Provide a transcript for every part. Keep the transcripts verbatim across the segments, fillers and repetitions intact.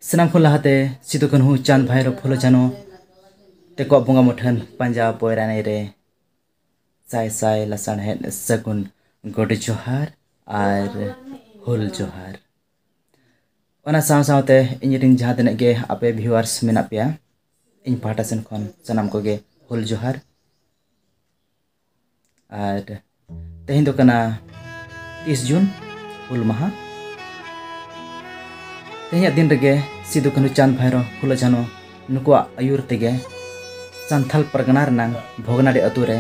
ᱥᱟᱱᱟᱢ ᱠᱷᱚᱱ ᱞᱟᱦᱟᱛᱮ ᱥᱤᱫᱩ ᱠᱟᱹᱱᱦᱩ ᱪᱟᱸᱫᱽ ᱵᱷᱟᱭᱨᱳ ᱯᱷᱩᱞᱳ ᱡᱷᱟᱱᱳ ᱛᱮᱠᱚᱣᱟᱜ ᱵᱚᱸᱜᱟ ᱢᱩᱴᱷᱟᱹᱱ ᱯᱟᱸᱡᱟ ᱯᱚᱭᱨᱟᱱᱤ ᱨᱮ ᱥᱟᱭ ᱥᱟᱭ ᱞᱟᱥᱟᱲᱦᱮᱫ ᱥᱟᱹᱜᱩᱱ ᱜᱚᱰ ᱡᱚᱦᱟᱨ ᱟᱨ ᱦᱩᱞ ᱡᱚᱦᱟᱨ᱾ ᱚᱱᱟ ᱥᱟᱶ ᱥᱟᱶᱛᱮ ᱤᱧ ᱨᱮᱱ ᱡᱟᱦᱟᱸ ᱛᱤᱱᱟᱹᱜ ᱜᱮ ᱟᱯᱮ viewers ᱢᱮᱱᱟᱜ ᱯᱮᱭᱟ, ᱤᱧ ᱯᱟᱦᱴᱟ ᱥᱮᱱ ᱠᱷᱚᱱ ᱥᱟᱱᱟᱢ ᱠᱚᱜᱮ ᱦᱩᱞ ᱡᱚᱦᱟᱨ᱾ ᱟᱨ ᱛᱮᱦᱮᱧ ᱫᱚ ᱠᱟᱱᱟ ᱛᱤᱥ ᱡᱩᱱ, ᱦᱩᱞ ᱢᱟᱦᱟ᱾ ᱛᱮᱦᱮᱧᱟᱜ ᱫᱤᱱ ᱨᱮᱜᱮ ᱥᱤᱫᱩ ᱠᱟᱹᱱᱦᱩ ᱪᱟᱸᱫᱽ ᱵᱷᱟᱭᱨᱳ ᱯᱷᱩᱞᱳ ᱡᱷᱟᱱᱳ ᱱᱩᱠᱩᱣᱟᱜ ᱟᱹᱭᱩᱨ ᱛᱮᱜᱮ ᱥᱟᱱᱛᱷᱟᱞ ᱯᱟᱨᱜᱟᱱᱟ ᱨᱮᱱᱟᱝ ᱵᱷᱚᱜᱽᱱᱟᱰᱤ ᱟᱹᱛᱩ ᱨᱮ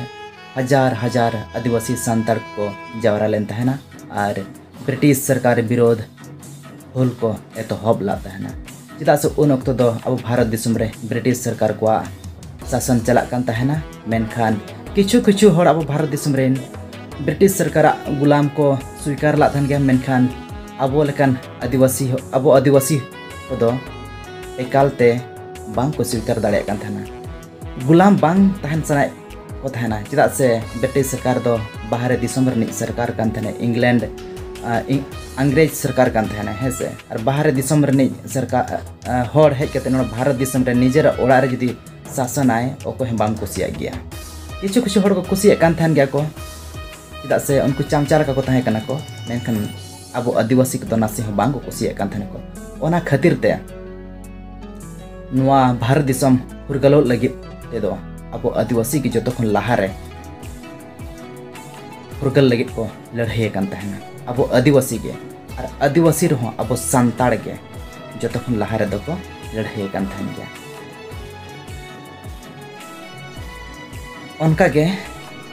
ᱦᱟᱡᱟᱨ ᱦᱟᱡᱟᱨ ᱟᱹᱫᱤᱵᱟᱹᱥᱤ ᱥᱟᱱᱛᱟᱲ ᱠᱚ ᱡᱟᱣᱨᱟ ᱞᱮᱱ ᱛᱟᱦᱮᱱᱟ ᱟᱨ ᱵᱨᱤᱴᱤᱥ ᱥᱚᱨᱠᱟᱨ ᱵᱤᱨᱳᱫᱷ ᱦᱩᱞ ᱠᱚ ᱮᱛᱚᱦᱚᱵ ᱞᱮᱫ ᱛᱟᱦᱮᱱᱟ᱾ ᱪᱮᱫᱟᱜ ᱥᱮ ᱩᱱ ᱚᱠᱛᱚ ᱫᱚ ᱟᱵᱚ ᱵᱷᱟᱨᱚᱛ ᱫᱤᱥᱚᱢ ᱨᱮ ᱵᱨᱤᱴᱤᱥ ᱥᱚᱨᱠᱟᱨ ᱠᱚᱣᱟᱜ ᱥᱟᱥᱚᱱ ᱪᱟᱞᱟᱜ ᱠᱟᱱ ᱛᱟᱦᱮᱱᱟ, ᱢᱮᱱᱠᱷᱟᱱ ᱠᱤᱪᱷᱩ ᱠᱤᱪᱷᱩ ᱦᱚᱲ ᱟᱵᱚ ᱵᱷᱟᱨᱚᱛ ᱫᱤᱥᱚᱢ ᱨᱮᱱ ᱵᱨᱤᱴᱤᱥ ᱥᱚᱨᱠᱟᱨᱟᱜ ᱜᱩᱞᱟᱢ ᱠᱚ ᱥᱣᱤᱠᱟᱨ ᱞᱮᱫ ᱛᱟᱦᱮᱱ ᱜᱮᱭᱟ, ᱢᱮᱱᱠᱷᱟᱱ ᱟᱵᱚ ᱞᱮᱠᱟᱱ ᱟᱹᱫᱤᱵᱟᱹᱥᱤ, ᱟᱵᱚ ᱟᱹᱫᱤᱵᱟᱹᱥᱤ ᱠᱚᱫᱚ ᱮᱠᱟᱞᱛᱮ ᱵᱟᱝ ᱠᱚ ᱥᱣᱤᱠᱟᱨ ᱫᱟᱲᱮᱭᱟᱜ ᱠᱟᱱ ᱛᱟᱦᱮᱱᱟ᱾ ᱜᱩᱞᱟᱢ ᱵᱟᱝ ᱛᱟᱦᱮᱱ ᱥᱟᱱᱟᱭᱮᱫ ᱠᱚ ᱛᱟᱦᱮᱱᱟ, ᱪᱮᱫᱟᱜ ᱥᱮ ᱵᱨᱤᱴᱤᱥ ᱥᱚᱨᱠᱟᱨ ᱫᱚ ᱵᱟᱦᱨᱮ ᱫᱤᱥᱚᱢ ᱨᱤᱱᱤᱡ ᱥᱚᱨᱠᱟᱨ ᱠᱟᱱ ᱛᱟᱦᱮᱱᱟ, ᱤᱝᱞᱮᱱᱰ, ᱟ, ᱤᱝ-, ᱤᱝᱨᱮᱡᱽ ᱥᱚᱨᱠᱟᱨ ᱠᱟᱱ ᱛᱟᱦᱮᱱᱟ, ᱦᱮᱸ ᱥᱮ? ᱟᱨ ᱵᱟᱦᱨᱮ ᱫᱤᱥᱚᱢ ᱨᱤᱱᱤᱡ ᱥᱚᱨᱠᱟᱨ, ᱟ, ᱦᱚᱲ ᱦᱮᱡ ᱠᱟᱛᱮ ᱱᱚᱰᱮ ᱵᱷᱟᱨᱚᱛ ᱫᱤᱥᱚᱢ ᱨᱮ ᱱᱤᱡᱮᱨᱟᱜ ᱚᱲᱟᱜ ᱨᱮ ᱡᱩᱫᱤ ᱥᱟᱥᱚᱱᱟᱭ, ᱚᱠᱚᱭ ᱦᱚᱸ ᱵᱟᱝ ᱠᱩᱥᱤᱭᱟᱜ ᱜᱮᱭᱟ᱾ ᱠᱤᱪᱷᱩ ᱠᱤᱪᱷᱩ ᱦᱚᱲ ᱠᱚ ᱠᱩᱥᱤᱭᱟᱜ ᱠᱟᱱ ᱛᱟᱦᱮᱱ ᱜᱮᱭᱟ ᱠᱚ, ᱪᱮᱫᱟᱜ ᱥᱮ ᱩᱱᱠᱩ ᱪᱟᱢᱪᱟ ᱞᱮᱠᱟ ᱠᱚ ᱛᱟᱦᱮᱸ ᱠᱟᱱᱟ ᱠᱚ, ᱢᱮᱱᱠᱷᱟᱱ ᱟᱵᱚ ᱟᱹᱫᱤᱵᱟᱹᱥᱤ ᱠᱚᱫᱚ ᱱᱟᱥᱮ ᱦᱚᱸ ᱵᱟᱝ ᱠᱚ ᱠᱩᱥᱤᱭᱟᱜ ᱠᱟᱱ ᱛᱟᱦᱮᱱᱟ ᱠᱚ᱾ ᱚᱱᱟ ᱠᱷᱟᱹᱛᱤᱨ ᱛᱮ ᱱᱚᱣᱟ ᱵᱷᱟᱨᱚᱛ ᱫᱤᱥᱚᱢ ᱯᱷᱩᱨᱜᱟᱹᱞᱚᱜ ᱞᱟᱹᱜᱤᱫ ᱛᱮᱫᱚ ᱟᱵᱚ ᱟᱹᱫᱤᱵᱟᱹᱥᱤ ᱜᱮ ᱡᱚᱛᱚ ᱠᱷᱚᱱ ᱞᱟᱦᱟᱨᱮ ᱯᱷᱩᱨᱜᱟᱹᱞ ᱞᱟᱹᱜᱤᱫ ᱠᱚ ᱞᱟᱹᱲᱦᱟᱹᱭ ᱟᱠᱟᱱ ᱛᱟᱦᱮᱱᱟ᱾ ᱟᱵᱚ ᱟᱹᱫᱤᱵᱟᱹᱥᱤ ᱜᱮ, ᱟᱨ ᱟᱹᱫᱤᱵᱟᱹᱥᱤ ᱨᱮᱦᱚᱸ ᱟᱵᱚ ᱥᱟᱱᱛᱟᱲ ᱜᱮ ᱡᱚᱛᱚ ᱠᱷᱚᱱ ᱞᱟᱦᱟ ᱨᱮᱫᱚ ᱠᱚ ᱞᱟᱹᱲᱦᱟᱹᱭ ᱟᱠᱟᱱ ᱛᱟᱦᱮᱱ ᱜᱮᱭᱟ᱾ ᱚᱱᱠᱟᱜᱮ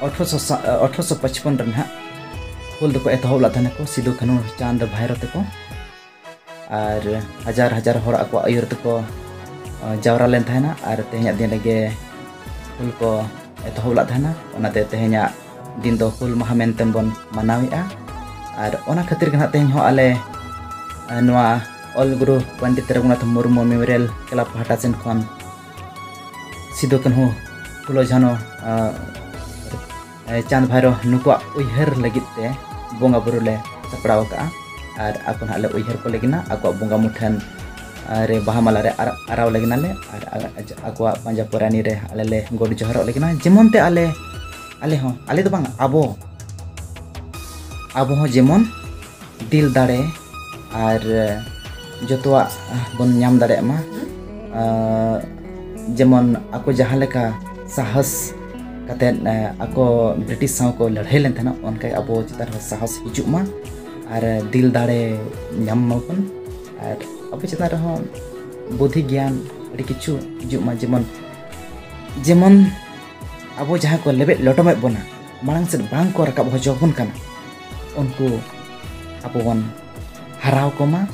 ᱟᱴᱷᱨᱚᱥᱚ ᱥᱟ-, ᱟᱴᱷᱨᱚᱥᱚ ᱯᱟᱸᱪᱯᱚᱱ ᱨᱮ ᱱᱟᱦᱟᱜ ᱦᱩᱞ ᱫᱚᱠᱚ ᱮᱛᱚᱦᱚᱵ ᱞᱮᱫ ᱛᱟᱦᱮᱱᱟᱠᱚ ᱥᱤᱫᱩ ᱠᱟᱹᱱᱦᱩ ᱪᱟᱸᱫᱽ ᱵᱷᱟᱭᱨᱳ ᱛᱮᱠᱚ᱾ ᱟᱨ ᱦᱟᱡᱟᱨ ᱦᱟᱡᱟᱨ ᱦᱚᱲ ᱟᱠᱚᱣᱟᱜ ᱟᱹᱭᱩᱨ ᱛᱮᱠᱚ, ᱟ, ᱡᱟᱣᱨᱟ ᱞᱮᱱ ᱛᱟᱦᱮᱱᱟ ᱟᱨ ᱛᱮᱦᱮᱧᱟᱜ ᱫᱤᱱ ᱨᱮᱜᱮ ᱦᱩᱞ ᱠᱚ ᱮᱛᱚᱦᱚᱵ ᱞᱮᱫ ᱛᱟᱦᱮᱱᱟ᱾ ᱚᱱᱟᱛᱮ ᱛᱮᱦᱮᱧᱟᱜ ᱫᱤᱱ ᱫᱚ ᱦᱩᱞ ᱢᱟᱦᱟ ᱢᱮᱱᱛᱮ ᱵᱚᱱ ᱢᱟᱱᱟᱣᱮᱫᱼᱟ᱾ ᱟᱨ ᱚᱱᱟ ᱠᱷᱟᱹᱛᱤᱨ ᱜᱮ ᱱᱟᱦᱟᱜ ᱛᱮᱦᱮᱧ ᱦᱚᱸ ᱟᱞᱮ, ᱟ, ᱱᱚᱣᱟ ᱚᱞ ᱜᱩᱨᱩ ᱯᱚᱱᱰᱤᱛ ᱨᱚᱜᱷᱩᱱᱟᱛᱷ ᱢᱩᱨᱢᱩ ᱢᱮᱢᱳᱨᱤᱭᱟᱞ ᱠᱞᱟᱵᱽ ᱯᱟᱦᱴᱟ ᱥᱮᱱ ᱠᱷᱚᱱ ᱥᱤᱫᱩ ᱠᱟᱹᱱᱦᱩ ᱯᱷᱩᱞᱳ ᱡᱷᱟᱱᱳ, ᱟ, ᱮ, ᱪᱟᱸᱫᱽ ᱵᱷᱟᱭᱨᱳ ᱱᱩᱠᱩᱣᱟᱜ ᱩᱭᱦᱟᱹᱨ ᱞᱟᱹᱜᱤᱫ ᱛᱮ ᱵᱚᱸᱜᱟ ᱵᱩᱨᱩ ᱞᱮ ᱥᱟᱯᱲᱟᱣ ᱟᱠᱟᱫᱼᱟ᱾ ᱟᱨ ᱟᱠᱚ ᱱᱟᱦᱟᱜ ᱞᱮ ᱩᱭᱦᱟᱹᱨ ᱠᱚ ᱞᱟᱹᱜᱤᱫ ᱱᱟ ᱟᱠᱚᱣᱟᱜ ᱵᱚᱸᱜᱟ ᱢᱩᱴᱷᱟᱹᱱ, ᱨᱮ ᱵᱟᱦᱟ ᱢᱟᱞᱟ ᱨᱮ ᱟᱨ-, ᱟᱨᱟᱣ ᱞᱟᱹᱜᱤᱫ ᱟᱞᱮ ᱟᱨ ᱟ-, ᱟᱡ-, ᱟᱠᱚᱣᱟᱜ ᱯᱟᱸᱡᱟ ᱯᱚᱨᱟᱱᱤ ᱨᱮ ᱟᱞᱮ ᱞᱮ ᱜᱚᱰ ᱡᱚᱦᱟᱨᱚᱜ ᱞᱟᱹᱜᱤᱫ, ᱡᱮᱢᱚᱱ ᱛᱮ ᱟᱞᱮ, ᱟᱞᱮ ᱦᱚᱸ, ᱟᱞᱮ ᱫᱚ ᱵᱟᱝ, ᱟᱵᱚ, ᱟᱵᱚ ᱦᱚᱸ ᱡᱮᱢᱚᱱ ᱫᱤᱞ ᱫᱟᱲᱮ ᱟᱨ ᱡᱚᱛᱚᱣᱟᱜ ᱵᱚᱱ ᱧᱟᱢ ᱫᱟᱲᱮᱭᱟᱜ ᱢᱟ᱾ ᱟᱨ ᱡᱮᱢᱚᱱ ᱟᱠᱚ ᱡᱟᱦᱟᱸ ᱞᱮᱠᱟ ᱥᱟᱦᱚᱥ ᱠᱟᱛᱮᱫ, ᱮ, ᱟᱠᱚ ᱵᱨᱤᱴᱤᱥ ᱥᱟᱶ ᱠᱚ ᱞᱟᱹᱲᱦᱟᱹᱭ ᱞᱮᱱ ᱛᱟᱦᱮᱱᱟ, ᱚᱱᱠᱟ ᱜᱮ ᱟᱵᱚ ᱪᱮᱛᱟᱱ ᱨᱮᱦᱚᱸ ᱥᱟᱦᱚᱥ ᱦᱤᱡᱩᱜ ᱢᱟ ᱟᱨ ᱫᱤᱞ ᱫᱟᱲᱮ ᱧᱟᱢ ᱢᱟᱵᱚᱱ᱾ ᱟᱨ ᱟᱵᱚ ᱪᱮᱛᱟᱱ ᱨᱮᱦᱚᱸ ᱵᱩᱫᱷᱤ ᱜᱮᱭᱟᱱ ᱟᱹᱰᱤ ᱠᱤᱪᱷᱩ ᱦᱤᱡᱩᱜ ᱢᱟ, ᱡᱮᱢᱚᱱ, ᱡᱮᱢᱚᱱ ᱟᱵᱚ ᱡᱟᱦᱟᱸ ᱠᱚ ᱞᱮᱵᱮᱫ ᱞᱚᱴᱚᱢᱮᱫ ᱵᱚᱱᱟ, ᱢᱟᱲᱟᱝ ᱥᱮᱫ ᱵᱟᱝ ᱠᱚ ᱨᱟᱠᱟᱵ ᱦᱚᱪᱚ ᱟᱵᱚᱱ ᱠᱟᱱᱟ, ᱩᱱᱠᱩ ᱟᱵᱚ ᱵᱚᱱ ᱦᱟᱨᱟᱣ ᱠᱚᱢᱟ,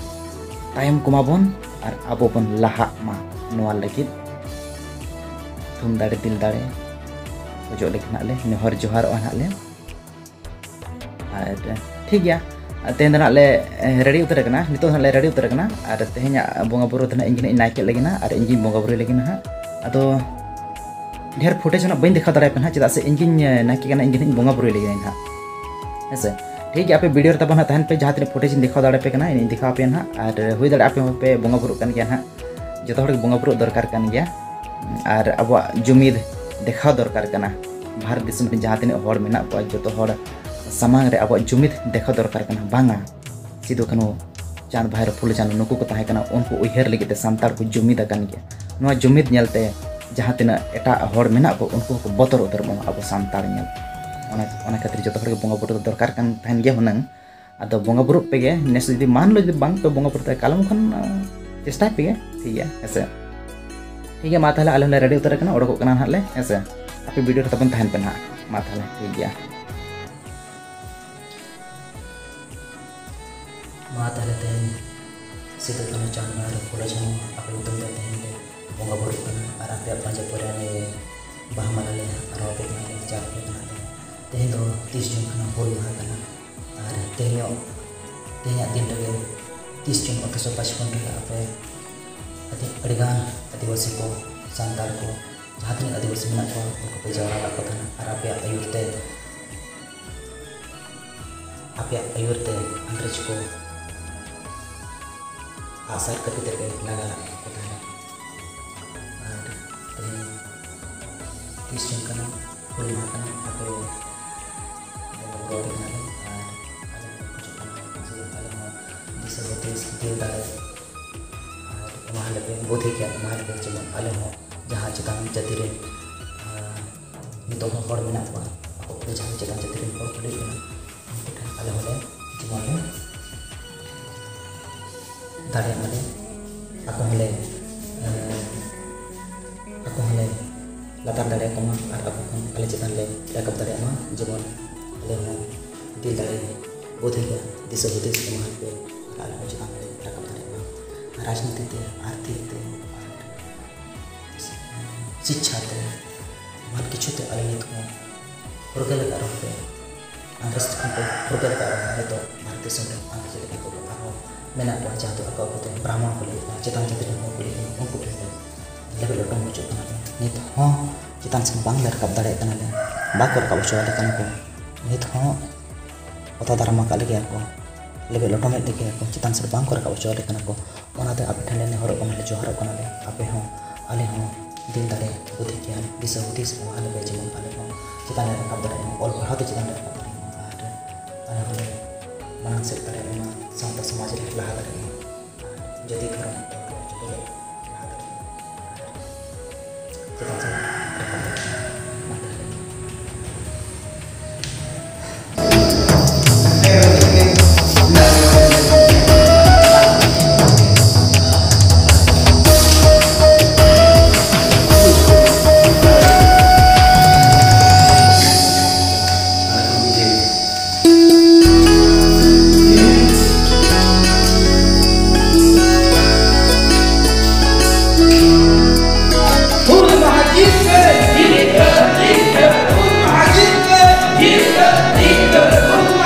ᱛᱟᱭᱚᱢ ᱠᱚᱢᱟ ᱵᱚᱱ, ᱟᱨ ᱟᱵᱚ ᱵᱚᱱ ᱞᱟᱦᱟᱜ ᱢᱟ᱾ ᱱᱚᱣᱟ ᱞᱟᱹᱜᱤᱫ ᱛᱷᱩᱢ ᱫᱟᱲᱮ ᱫᱤᱞ ᱫᱟᱲᱮ ᱠᱷᱚᱡᱚᱜ ᱞᱟᱹᱜᱤᱫ ᱱᱟᱜ ᱞᱮ ᱱᱮᱦᱚᱨ ᱡᱚᱦᱟᱨᱚᱜᱼᱟ ᱱᱟᱜ ᱞᱮ᱾ ᱟᱨ ᱴᱷᱤᱠ ᱜᱮᱭᱟ, ᱛᱮᱦᱮᱧ ᱫᱚ ᱱᱟᱜ ᱞᱮ ᱨᱮᱰᱤ ᱩᱛᱟᱹᱨ ᱟᱠᱟᱱᱟ, ᱱᱤᱛᱚᱜ ᱫᱚ ᱱᱟᱜ ᱞᱮ ᱨᱮᱰᱤ ᱩᱛᱟᱹᱨ ᱟᱠᱟᱱᱟ᱾ ᱟᱨ ᱛᱮᱦᱮᱧᱟᱜ ᱵᱚᱸᱜᱟ ᱵᱩᱨᱩ ᱫᱚ ᱱᱟᱜ ᱤᱧ ᱜᱮ ᱱᱟᱜ ᱤᱧ ᱱᱟᱭᱠᱮ ᱞᱟᱹᱜᱤᱫ ᱱᱟᱜ, ᱟᱨ ᱤᱧ ᱜᱤᱧ ᱵᱚᱸᱜᱟ ᱵᱩᱨᱩᱭ ᱞᱟᱹᱜᱤᱫ ᱱᱟᱜ᱾ ᱟᱫᱚ ᱰᱷᱮᱨ ᱯᱷᱩᱴᱮᱡᱽ ᱱᱟᱜ ᱵᱟᱹᱧ ᱫᱮᱠᱷᱟᱣ ᱫᱟᱲᱮᱭᱟᱯᱮ ᱱᱟᱜ, ᱪᱮᱫᱟᱜ ᱥᱮ ᱤᱧ ᱜᱤᱧ ᱱᱟᱭᱠᱮ ᱠᱟᱱᱟ, ᱤᱧ ᱜᱮ ᱱᱟᱜ ᱤᱧ ᱵᱚᱸᱜᱟ ᱵᱩᱨᱩᱭ ᱞᱟᱹᱜᱤᱫ ᱱᱟᱜ᱾ ᱦᱮᱸ ᱥᱮ, ᱴᱷᱤᱠ ᱜᱮᱭᱟ, ᱟᱯᱮ ᱵᱷᱤᱰᱤᱭᱳ ᱨᱮ ᱛᱟᱵᱚᱱ ᱱᱟᱜ ᱛᱟᱦᱮᱱ ᱯᱮ, ᱡᱟᱦᱟᱸ ᱛᱤᱱᱟᱹᱜ ᱯᱷᱩᱴᱮᱡᱽ ᱤᱧ ᱫᱮᱠᱷᱟᱣ ᱫᱟᱲᱮᱭᱟᱯᱮ ᱠᱟᱱᱟ, ᱤᱧ ᱫᱮᱠᱷᱟᱣ ᱟᱯᱮᱭᱟ ᱱᱟᱜ᱾ ᱟᱨ ᱦᱩᱭ ᱫᱟᱲᱮᱭᱟᱜᱼᱟ ᱟᱯᱮ ᱦᱚᱸᱯᱮ ᱵᱚᱸᱜᱟ ᱵᱩᱨᱩᱜ ᱠᱟᱱ ᱜᱮᱭᱟ ᱱᱟᱜ᱾ ᱡᱚᱛᱚ ᱦᱚᱲ ᱜᱮ ᱵᱚᱸᱜᱟ ᱵᱩᱨᱩᱜ ᱫᱚᱨᱠᱟᱨ ᱠᱟᱱ ᱜᱮᱭᱟ, ᱟᱨ ᱟᱵᱚᱣᱟᱜ ᱡᱩᱢᱤᱫ ᱫᱮᱠᱷᱟᱣ ᱫᱚᱨᱠᱟᱨ ᱠᱟᱱᱟ᱾ ᱵᱷᱟᱨᱚᱛ ᱫᱤᱥᱚᱢ ᱨᱮ ᱡᱟᱦᱟᱸ ᱛᱤᱱᱟᱹᱜ ᱦᱚᱲ ᱢᱮᱱᱟᱜ ᱠᱚᱣᱟ, ᱡᱚᱛᱚ ᱦᱚᱲ ᱥᱟᱢᱟᱝ ᱨᱮ ᱟᱵᱚᱣᱟᱜ ᱡᱩᱢᱤᱫ ᱫᱮᱠᱷᱟᱣ ᱫᱚᱨᱠᱟᱨ ᱠᱟᱱᱟ᱾ ᱵᱟᱝᱟ, ᱥᱤᱫᱩ ᱠᱟᱹᱱᱦᱩ, ᱪᱟᱸᱫᱽ ᱵᱷᱟᱭᱨᱳ, ᱯᱷᱩᱞᱳ ᱪᱟᱸᱫᱽ, ᱱᱩᱠᱩ ᱠᱚ ᱛᱟᱦᱮᱸ ᱠᱟᱱᱟ, ᱩᱱᱠᱩ ᱩᱭᱦᱟᱹᱨ ᱞᱟᱹᱜᱤᱫ ᱛᱮ ᱥᱟᱱᱛᱟᱲ ᱠᱚ ᱡᱩᱢᱤᱫ ᱟᱠᱟᱱ ᱜᱮᱭᱟ᱾ ᱱᱚᱣᱟ ᱡᱩᱢᱤᱫ ᱧᱮᱞᱛᱮ ᱡᱟᱦᱟᱸ ᱛᱤᱱᱟᱹᱜ ᱮᱴᱟᱜ ᱦᱚᱲ ᱢᱮᱱᱟᱜ ᱠᱚ, ᱩᱱᱠᱩ ᱦᱚᱸᱠᱚ ᱵᱚᱛᱚᱨ ᱩᱛᱟᱹᱨᱚᱜ ᱢᱟ ᱟᱵᱚ ᱥᱟᱱᱛᱟᱲ ᱧᱮᱞ᱾ ᱚᱱᱟ, ᱚᱱᱟ ᱠᱷᱟᱹᱛᱤᱨ ᱡᱚᱛᱚ ᱦᱚᱲ ᱜᱮ ᱵᱚᱸᱜᱟ ᱵᱩᱨᱩ ᱫᱚ ᱫᱚᱨᱠᱟᱨ ᱠᱟᱱ ᱛᱟᱦᱮᱱ ᱜᱮᱭᱟ ᱦᱩᱱᱟᱹᱝ᱾ ᱟᱫᱚ ᱵᱚᱸᱜᱟ ᱵᱩᱨᱩᱜ ᱯᱮᱜᱮ, ᱱᱮᱥ ᱡᱩᱫᱤ ᱢᱟᱱ ᱞᱚ ᱡᱩᱫᱤ ᱵᱟᱝ ᱯᱮ ᱵᱚᱸᱜᱟ ᱵᱩᱨᱩ ᱫᱟᱲᱮᱭᱟᱜᱼᱟ, ᱠᱟᱞᱚᱢ ᱠᱷᱚᱱ, ᱟ, ᱪᱮᱥᱴᱟᱭ ᱯᱮᱜᱮ, ᱴᱷᱤᱠ ᱜᱮᱭᱟ, ᱦᱮᱸ ᱥᱮ? ᱴᱷᱤᱠ ᱜᱮᱭᱟ, ᱢᱟ ᱛᱟᱦᱚᱞᱮ ᱟᱞᱮ ᱦᱚᱸᱞᱮ ᱨᱮᱰᱤ ᱩᱛᱟᱹᱨ ᱟᱠᱟᱱᱟ, ᱚᱰᱚᱠᱚᱜ ᱠᱟᱱᱟ ᱱᱟᱦᱟᱜ ᱞᱮ, ᱦᱮᱸ ᱥᱮ? ᱟᱯᱮ ᱵᱷᱤᱰᱤᱭᱳ ᱨᱮ ᱛᱟᱵᱚᱱ ᱛᱟᱦᱮᱱ ᱯᱮ ᱱᱟᱦᱟᱜ᱾ ᱢᱟ ᱛᱟᱦᱚᱞᱮ, ᱴᱷᱤᱠ ᱜᱮᱭᱟ᱾ ᱢᱟ ᱛᱟᱦᱚᱞᱮ ᱛᱮᱦᱮᱧ ᱥᱤᱫᱩ ᱠᱟᱹᱱᱦᱩ ᱪᱟᱸᱫᱽ ᱵᱷᱟᱭᱨᱳ ᱯᱷᱩᱞᱳ ᱡᱷᱟᱱᱳ ᱟᱯᱮ ᱧᱩᱛᱩᱢ ᱛᱮ ᱛᱮᱦᱮᱧ ᱞᱮ ᱵᱚᱸᱜᱟ ᱵᱩᱨᱩᱜ ᱠᱟᱱᱟ ᱟᱨ ᱟᱯᱮᱭᱟᱜ ᱯᱟᱸᱡᱟ ᱯᱚᱨᱟᱱᱤ ᱨᱮ ᱵᱟᱦᱟ ᱢᱟᱞᱟ ᱞᱮ ᱟᱨᱟᱣ ᱟᱯᱮ ᱠᱟᱱᱟ, ᱞᱮ ᱪᱟᱞ ᱟᱯᱮ ᱠᱟᱱᱟ᱾ ᱛᱮᱦᱮᱧ ᱫᱚ ᱛᱤᱥ ᱡᱩᱱ ᱠᱟᱱᱟ, ᱦᱩᱞ ᱢᱟᱦᱟ ᱠᱟᱱᱟ᱾ ᱟᱨ ᱛᱮᱦᱮᱧᱚᱜ, ᱛᱮᱦᱮᱧᱟᱜ ᱫᱤᱱ ᱨᱮᱜᱮ ᱛᱤᱥ ᱡᱩᱱ ᱩᱱᱤᱥᱥᱚ ᱯᱟᱸᱪᱯᱚᱱ ᱨᱮ ᱟᱯᱮ ᱟᱹᱰᱤ, ᱟᱹᱰᱤᱜᱟᱱ ᱟᱹᱫᱤᱵᱟᱹᱥᱤ ᱠᱚ, ᱥᱟᱱᱛᱟᱲ ᱠᱚ, ᱡᱟᱦᱟᱸ ᱛᱤᱱᱟᱹᱜ ᱟᱹᱫᱤᱵᱟᱹᱥᱤ ᱢᱮᱱᱟᱜ ᱠᱚᱣᱟ, ᱩᱱᱠᱩ ᱯᱮ ᱡᱟᱣᱨᱟ ᱞᱮᱫ ᱠᱚ ᱛᱟᱦᱮᱱᱟ ᱟᱨ ᱟᱯᱮᱭᱟᱜ ᱟᱹᱭᱩᱨ ᱛᱮ, ᱟᱯᱮᱭᱟᱜ ᱟᱹᱭᱩᱨ ᱛᱮ ᱤᱝᱨᱮᱡᱽ ᱠᱚ ᱟᱜᱼᱥᱟᱨ ᱠᱟᱹᱯᱤ ᱛᱮᱯᱮ ᱞᱟᱜᱟ ᱞᱟᱜ ᱠᱚ ᱛᱟᱦᱮᱱᱟ᱾ ᱟᱨ ᱛᱮᱦᱮᱧ ᱛᱤᱥ ᱪᱚᱝ ᱠᱟᱱᱟ, ᱦᱩᱞ ᱢᱟᱦᱟ ᱠᱟᱱᱟ, ᱟᱯᱮ ᱵᱚᱸᱜᱟ ᱵᱩᱨᱩ ᱟᱯᱮ ᱠᱟᱱᱟᱞᱮ᱾ ᱟᱨ ᱟᱞᱮ ᱦᱚᱸ ᱠᱷᱚᱡᱚᱜ ᱠᱟᱱᱟ ᱡᱮ ᱟᱞᱮ ᱦᱚᱸ ᱫᱤᱥᱟᱹ ᱦᱩᱫᱤᱥ, ᱫᱤᱞ ᱫᱟᱲᱮ ᱟᱨ ᱮᱢᱟ ᱞᱮᱯᱮ, ᱵᱩᱫᱷᱤ ᱜᱮᱭᱟᱱ ᱮᱢᱟ ᱞᱮᱯᱮ, ᱡᱮᱢᱚᱱ ᱟᱞᱮ ᱦᱚᱸ ᱡᱟᱦᱟᱸ ᱪᱮᱛᱟᱱ ᱡᱟᱹᱛᱤ ᱨᱮᱱ, ᱟᱨ ᱱᱤᱛᱚᱜ ᱦᱚᱸ ᱦᱚᱲ ᱢᱮᱱᱟᱜ ᱠᱚᱣᱟ, ᱟᱠᱚ ᱠᱚ ᱡᱟᱦᱟᱸ ᱪᱮᱛᱟᱱ ᱡᱟᱹᱛᱤ ᱨᱮᱱ ᱦᱚᱲ ᱠᱚ ᱞᱟᱹᱭ ᱠᱟᱱᱟ, ᱩᱱᱠᱩ ᱴᱷᱮᱱ ᱟᱞᱮ ᱦᱚᱸᱞᱮ ᱡᱮᱢᱚᱱ ᱞᱮ ᱫᱟᱲᱮᱭᱟᱜ ᱢᱟᱞᱮ, ᱟᱠᱚ ᱦᱚᱸᱞᱮ, ᱮᱸ, ᱟᱠᱚ ᱦᱚᱸᱞᱮ ᱞᱟᱛᱟᱨ ᱫᱟᱲᱮᱭᱟᱠᱚ ᱢᱟ ᱟᱨ ᱟᱠᱚ ᱠᱷᱚᱱ ᱟᱞᱮ ᱪᱮᱛᱟᱱ ᱞᱮ ᱨᱟᱠᱟᱵ ᱫᱟᱲᱮᱭᱟᱜ ᱢᱟ, ᱡᱮᱢᱚᱱ ᱟᱞᱮ ᱦᱚᱸ ᱫᱤᱞ ᱫᱟᱲᱮ, ᱵᱩᱫᱷᱤ ᱜᱮᱭᱟᱱ, ᱫᱤᱥᱟᱹ ᱦᱩᱫᱤᱥ ᱮᱢᱟ ᱯᱮ ᱟᱨ ᱟᱞᱮ ᱦᱚᱸ ᱪᱮᱛᱟᱱ ᱞᱮ ᱨᱟᱠᱟᱵ ᱫᱟᱲᱮᱭᱟᱜ ᱢᱟ᱾ ᱨᱟᱡᱽᱱᱤᱛᱤ ᱛᱮ, ᱟᱨᱛᱷᱤᱠ ᱛᱮ, ᱟᱨ ᱥᱤᱪᱪᱷᱟ ᱛᱮ, ᱮᱢᱟᱱ ᱠᱤᱪᱷᱩ ᱛᱮ ᱟᱞᱮ ᱱᱤᱛ ᱦᱚᱸ ᱯᱷᱩᱨᱜᱟᱹᱞ ᱟᱠᱟᱫ ᱨᱮᱦᱚᱸ ᱯᱮ, ᱤᱝᱨᱮᱡᱽ ᱴᱷᱮᱱ ᱠᱷᱚᱱ ᱯᱮ ᱯᱷᱩᱨᱜᱟᱹᱞ ᱟᱠᱟᱫ ᱨᱮᱦᱚᱸ ᱱᱤᱛᱚᱜ ᱵᱷᱟᱨᱚᱛ ᱫᱤᱥᱚᱢ ᱨᱮ ᱟᱞᱮ ᱪᱮᱫ ᱞᱮᱠᱟ ᱠᱚ ᱟᱨᱦᱚᱸ ᱢᱮᱱᱟᱜ ᱠᱚᱣᱟ, ᱡᱟᱦᱟᱸ ᱫᱚ ᱟᱠᱚ ᱟᱠᱚ ᱛᱮ ᱵᱨᱟᱦᱢᱚᱬ ᱠᱚ ᱞᱟᱹᱭᱮᱫ ᱠᱚᱣᱟ, ᱪᱮᱛᱟᱱ ᱡᱟᱹᱛᱤ ᱨᱮᱱ ᱦᱚᱲ ᱠᱚ ᱞᱟᱹᱭᱮᱫ ᱠᱚᱣᱟ, ᱩᱱᱠᱩ ᱴᱷᱮᱱ ᱞᱮ ᱞᱮᱵᱮᱫ ᱞᱚᱴᱚᱢ ᱦᱚᱪᱚᱜ ᱠᱟᱱᱟ ᱞᱮ᱾ ᱱᱤᱛ ᱦᱚᱸ ᱪᱮᱛᱟᱱ ᱥᱮᱫ ᱵᱟᱝ ᱞᱮ ᱨᱟᱠᱟᱵ ᱫᱟᱲᱮᱭᱟᱜ ᱠᱟᱱᱟ ᱞᱮ, ᱵᱟᱠᱚ ᱨᱟᱠᱟᱵ ᱦᱚᱪᱚ ᱟᱞᱮ ᱠᱟᱱᱟ ᱠᱚ᱾ ᱱᱤᱛ ᱦᱚᱸ ᱚᱛᱟ ᱫᱟᱨᱟᱢ ᱟᱠᱟᱫ ᱞᱮᱜᱮᱭᱟ ᱠᱚ, ᱞᱮᱵᱮᱫ ᱞᱚᱴᱚᱢᱮᱫ ᱞᱮᱜᱮᱭᱟ ᱠᱚ, ᱪᱮᱛᱟᱱ ᱥᱮᱫ ᱵᱟᱝ ᱠᱚ ᱨᱟᱠᱟᱵ ᱦᱚᱪᱚ ᱟᱞᱮ ᱠᱟᱱᱟ ᱠᱚ᱾ ᱚᱱᱟᱛᱮ ᱟᱯᱮ ᱴᱷᱮᱱ ᱞᱮ ᱱᱮᱦᱚᱨᱚᱜ ᱠᱟᱱᱟ ᱞᱮ, ᱡᱚᱦᱟᱨᱚᱜ ᱠᱟᱱᱟ ᱞᱮ, ᱟᱯᱮ ᱦᱚᱸ ᱟᱞᱮ ᱦᱚᱸ ᱫᱤᱞ ᱫᱟᱲᱮ, ᱵᱩᱫᱷᱤ ᱜᱮᱭᱟᱱ, ᱫᱤᱥᱟᱹ ᱦᱩᱫᱤᱥ ᱮᱢᱟ ᱟᱞᱮ ᱯᱮ, ᱡᱮᱢᱚᱱ ᱟᱞᱮ ᱦᱚᱸ ᱪᱮᱛᱟᱱ ᱞᱮ ᱨᱟᱠᱟᱵ ᱫᱟᱲᱮᱭᱟᱜ ᱢᱟ, ᱚᱞ ᱯᱟᱲᱦᱟᱣ ᱛᱮ ᱪᱮᱛᱟᱱ ᱞᱮ ᱨᱟᱠᱟᱵ ᱫᱟᱲᱮᱭᱟᱜ ᱢᱟ, ᱟᱨ ᱟᱞᱮ ᱦᱚᱸᱞᱮ ᱢᱟᱲᱟᱝ ᱥᱮᱫ ᱫᱟᱲᱮᱭᱟᱜ ᱢᱟ, ᱥᱟᱶᱛᱟ ᱥᱚᱢᱟᱡᱽ ᱨᱮ ᱞᱟᱦᱟ ᱫᱟᱲᱮᱭᱟᱜ ᱢᱟ᱾ ᱟᱨ ᱡᱟᱹᱛᱤ ᱫᱷᱚᱨᱚᱢ ᱡᱚᱛᱚ ᱞᱮ ᱞᱟᱦᱟ ᱫᱟᱲᱮᱭᱟᱜ ᱢᱟ᱾ ᱟᱨ ᱪᱮᱛᱟᱱ ᱥᱮᱫ ᱨᱟᱠᱟᱵ ᱫᱟᱲᱮᱭᱟᱜ ᱢᱟ᱾ ᱢᱟ ᱛᱟᱦᱚᱞᱮ᱾